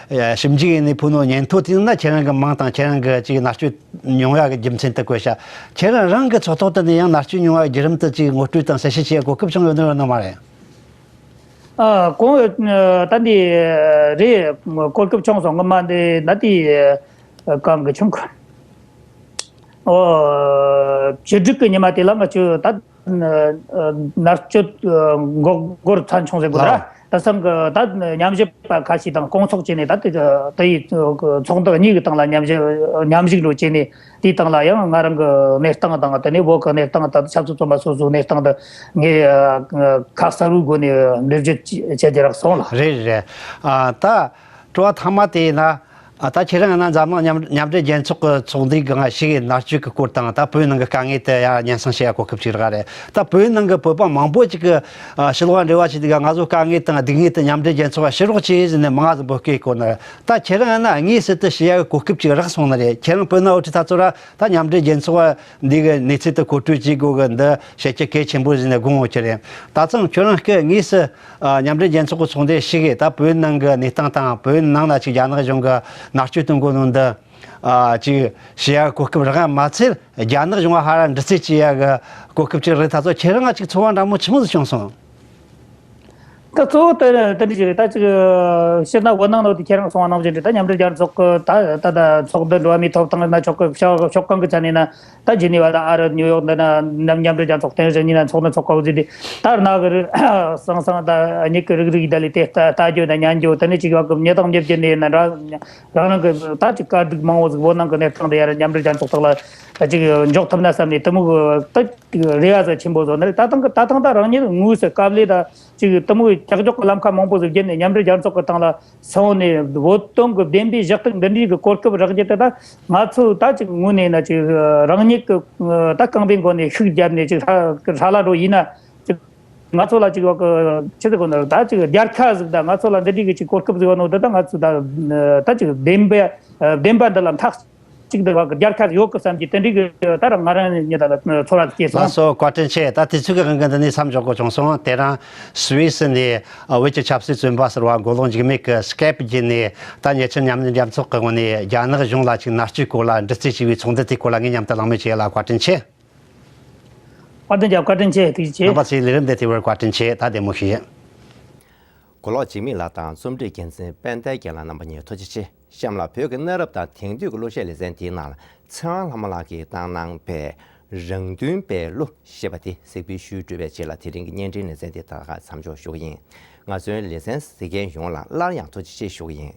གི་ཞིབ་འཇུག་ཡིན་ནས་ཕུལ་ནོ་སྙན་ཐོ་དེ་ཡིན་ན་ཁྱེད་རང་གི་མིང་དང་ཁྱེད་རང་གི་ཅིག་མནར་གཅོད་མྱོང་ཡག་གི་རྒྱུ་མཚན་དེ་བཀོད་ཤག་ཁྱེད་རང་རང་གི་ཚོགས་ཐོག་དེ་ནས་ཡང་མནར་གཅོད་མྱོང་བ་གི་བརྒྱུད་རིམ་དེ་ཅིག་ངོ་སྤྲོད་དང་གསལ་བཤད་བྱེད་གོ་སྐབས་བྱུང་ཡོད་ནི་ཡོད་ནི་མ་རེད། ཨ། གོང་ད་འདི་རེད། གོ་སྐབས་བྱུང་སོང་། སྔོན་མ་འདི་ད་འདི་གང་གི་བྱུང་གི། ཨོ། བཅུ་དྲུག་གི་ཉི་མ་དེ་ལ་ང་ཚོས་ད་མནར་གཅོད་འགོག་རྒོལ་ཚན་ཆུང་ཟེར་དགོས་ར། ལགས། དེང་སང་གི་ད་ཉམས་ཞིབ་པ་ཁ་ཤས་དང་སྐོང་ཚོགས་བྱས་ནས། ད་དེ་དེ་ཡི་ཚོགས་འདུ་གཉིས་ཀྱི་སྟེང་ལ་ཉམས་ཞིབ་ཉམས་ཞིབ་རུ་བྱས་ནས། དེའི་སྟེང་ལ་ཡང་ང་རང་གི་གནས་སྟངས་དང་། དེ་ནས་བོད་ཀྱི་གནས་སྟངས་དང་། ཆབ་སྲིད་བཙོན་པ་སོ་སོའི་གནས་སྟངས་དེ་ངས་ཁ་གསལ་བོའི་སྒོ་ནས་འགྲེལ་བརྗོད་བྱེད་རྒྱུ་རག་སོང་ལགས། རེད་རེད། ཨ། ད་དྲི་བ་ཐ་མ་དེ་ཡིན་ན། ཨ། ད་ཁྱེད་རང་ཡིན་ན་འཛམ་གླིང་མཉམ་མཉམ་འབྲེལ་རྒྱལ་ཚོགས་ཀྱི་ཚོགས་འདུའི་སྒང་ཞུགས་ཡས་མནར་གཅོད་ཀྱི་སྐོར་དང་། ད་བོད་ནང་གི་དཀའ་ངལ་དེ་ཡར་སྙན་སེང་བྱེད་ཡ་གོ་སྐབས་ཅིག་རག་རེད། ད་བོད་ནང་གི་བོད་པ་མང་པོ་ཅིག་གིས་ཕྱི་ལོགས་འབྲེལ་བ་བྱེད་དུས་སྒང་ང་ཚོ་དཀའ་ངལ་དང་སྡུག་བསྔལ་དེ་མཉམ་འབྲེལ་རྒྱལ་ཚོགས་ལ་ཕྱི་རོགས་བྱེད་ཟེར་ནས་མང་ང་ཙམ་འབོད་སྐུལ་བསྐུར་ནས། ད་ཁྱེད་རང་ཡིན་ན་དངོས་སུ་དེ་བྱེད་ཡ་གི་གོ་སྐབས་ཅིག་རག་སོང་ནི་རེད། ཁྱེད་རང་བོད་ནང་འོ་དེ་ད་ཚོ་ར་ད་མཉམ་འབྲེལ་རྒྱལ་ཚོགས་འདི་གི་གནས་ཚུལ་དེ་གོ་སྒྲིག་བྱེད་དགོས་གི་འདི་བྱེད་རྒྱུ་གལ་ཆེན་པོ་ཟེར་ནས་དགོངས་ཡོད་ཀྱི་རེད། ད་ཚང་ཁྱོད་རང་གིས་དངོས་སུ་ཨ། མཉམ་འབྲེལ་རྒྱལ་ཚོགས་ཀྱི་ཚོགས་འདུར་ཞུགས་ཡས། ད་བོད་ནང་གི་གནས་སྟངས་དང་། བོད་ནང་ལ་ཅིག་རྒྱ་ནག་གཞུང་གིས་མནར་གཅོད་གཏོང་གོ་ནོ་འདི་ཨ། ཅིག་བྱེད་ཡ་གོ་སྐབས་རག་ཡ་མ་ཚད། རྒྱ་ནག་གཞུང་ལ་ཧ་ར་འདྲི་རྩད་བྱེད་ཡ་གི་གོ་སྐབས་ཅིག་རག་རེད། ད་ཚོ་ཁྱེད་རང་ལ་ཅིག་ཚོར་བ་འདྲ་མོ་ཆི་མོ་ཟིག་བྱུང་སོང་། ད་གཙོ་བོ་དེ་དེ་འདྲ་ཞིག་རེད། ད་ཅིག་སྤྱིར་ན་བོད་ནང་ལོགས་དེ་ཁྱེད་རང་གསུངས་པ་ནང་བཞིན་རེད། ད་མཉམ་འབྲེལ་རྒྱལ་ཚོགས་ཀྱི་ད་ད་ད་ཚོགས་འདུ་འགྲོ་བ་མིའི་ཐོབ་ཐང་ན་ཆོག་གི། ཕྱོགས་ཕྱོགས་གང་གི་ཆ་ནས་ན། ད་ཇི་ནི་ཝ་དང་ཨ་རི་ནིའུ་ཡོག་འདི་ན་མཉམ་མཉམ་འབྲེལ་རྒྱལ་ཚོགས་ཐེངས་གཉིས་ན་ཚོགས་འདུ་ཚོགས་ཀ་བོ་ཟིག་དེ། ད་ར་ནག་གི་རིགས་སང་སང་ད་ཨ་ཉིག་གི་རིག་རིག་ད་ལི་དེ་ལྟ་ལྟ་རྒྱུ་དང་ཉན་རྒྱུ། དེ་ནས་ཅིག་ཡོག་གི་མྱི་དང་མྱི་བརྒྱུད་ནས་ན་ར་རང་རང་གི་ད་ཅིག་དཀའ་སྡུག་མང་བོ་ཟིག་བོད་ནང་གི་གནས་སྟངས་དེ་ཡར་མཉམ་འབྲེལ་རྒྱལ་ཚོགས་ཐོག་ལ་ད་ཅིག་འཇོག་ཐུབ་ན་བསམ་ནས། དེ་མོ་གི་ད་རེ་བ་ཟིག་ཆེན་པོ་བཟོ་ནི་རེད། ད་ཐེངས་གི་ད་ཐེངས་ད་རང་ཉིད་དངོས་སུ་དཀའ་ལས་ད་ཅིག་དེ་མོ་གི་ཀྱག་ཀྱོག་གི་ལམ་ཁ་མང་པོ་ཟིག་བརྒྱུད་ནས་མཉམ་འབྲེལ་རྒྱལ་ཚོགས་ཀྱི་སྟེང་ལ་སོང་ནས། བོད་དོན་གྱི་བདེན་པའི་གཞི་རྟེན་འདི་འདྲའི་གི་གོ་སྐབས་རག་རྒྱུ་དེ། ད་ང་ཚོ་ད་ཅིག་དངོས་གནས་ན་ཅིག་རང་ཉིད་ཀྱི་ད་རྐང་པའི་མགོ་ནས་ཤུགས་བརྒྱབ་ནས་ཅིག་ཧྲ་ཧྲ་ལ་འགྲོ་ཡིན་ན། ཅིག་ང་ཚོ་ལ་ཅིག་ཡོག་གི་ཆི་ཟེར་དགོས་ནི་རེད། ད་ཅིག་རྒྱལ་ཁ་ཟིག་དང་ང་ཚོ་ལ་འདི་འདྲའི་གི་ཅིག་གོ་སྐབས་ཟིག་ཡོད་ནོ་དེ། ད་ང་ཚོ་ད་ད་ཅིག་བདེན་པ་བདེན་པ་འདི་ལ་མཐའ་གཅིག་ཏུ་ཡོག་གི་རྒྱལ་ཁ་ཡོད་གི་བསམ་གྱི་དེ་འདྲའི་གི་ད་ར་ང་རང་ཉིད་ད་ལ་ཚོར་བ་སྐྱེས་སོང་། ལགས་སོ། བཀའ་དྲིན་ཆེ། ད་དུས་ཚོད་ཀྱི་དབང་གིས་འདི་ནས་མཚམས་འཇོག་དགོས་བྱུང་སོང་། དེ་རིང་སུད་སི་ནས་ཨ། བོད་ཀྱི་ཆབ་སྲིད་བཙོན་པ་ཟེར་བ་མགོ་ལོག་འཇིགས་མེད་ཀྱིས་སི་ཀེབ་བརྒྱུད་ནས་ད་ཉེ་ཆར་མཉམ་འབྲེལ་རྒྱལ་ཚོགས་ཀྱི་ངོས་ནས་རྒྱ་ནག་གཞུང་ལ་ཅིག་མནར་གཅོད་སྐོར་ལ་འདྲི་རྩད་བྱས་པའི་ཚོགས་འདུ་དེའི་སྐོར་ལ་ངས་མཉམ་དུ་གླེང་མོལ་བྱས་ལ་བཀའ་དྲིན་ཆེ། བཀའ་དྲིན་ཆེ། བཀའ་དྲིན་ཆེ། ཐུགས་རྗེ་ཆེ། རྣམ་པ་ཚོས་ལས་རིམ་འདི་ཐོས་པར་བཀའ་དྲིན་ཆེ། ད་བདེ་མོ་བྱོས། གོ་ལོག་འཇིགས་མེད་ལགས་དང་རྩོམ་སྒྲིག་འགན་འཛིན་དཔལ་ལྡན་རྒྱལ་ལགས། རྣམ་པ་གཉིས་ཐུགས་རྗེ་ཆེ། གཤམ་ལ་བོད་ཀྱི་གནའ་རབས་དང་དེང་དུས་ཀྱི་གླུ་གཞས་ལེ་ཚན་དེའི་ནང་ལ་ཚེ་དབང་ལྷ་མོ་ལགས་ཀྱིས་བཏང་གནང་པའི་རང་མདུན་པའི་གླུ་ཞེས་པ་དེ་གཟིགས་འབུལ་ཞུས་གྲུབ་པའི་རྗེས་ལ། དེ་རིང་གི་བརྙན་འཕྲིན་ལེ་ཚན་དེ་ད་ག་མཚམས་འཇོག་ཞུ་གི་ཡིན། ང་ཚོའི་ལེ་ཚན་གཟིགས་མཁན་ཡོངས་ལ་སླར་ཡང་ཐུགས་རྗེ་ཆེ་ཞུ་གི་ཡིན།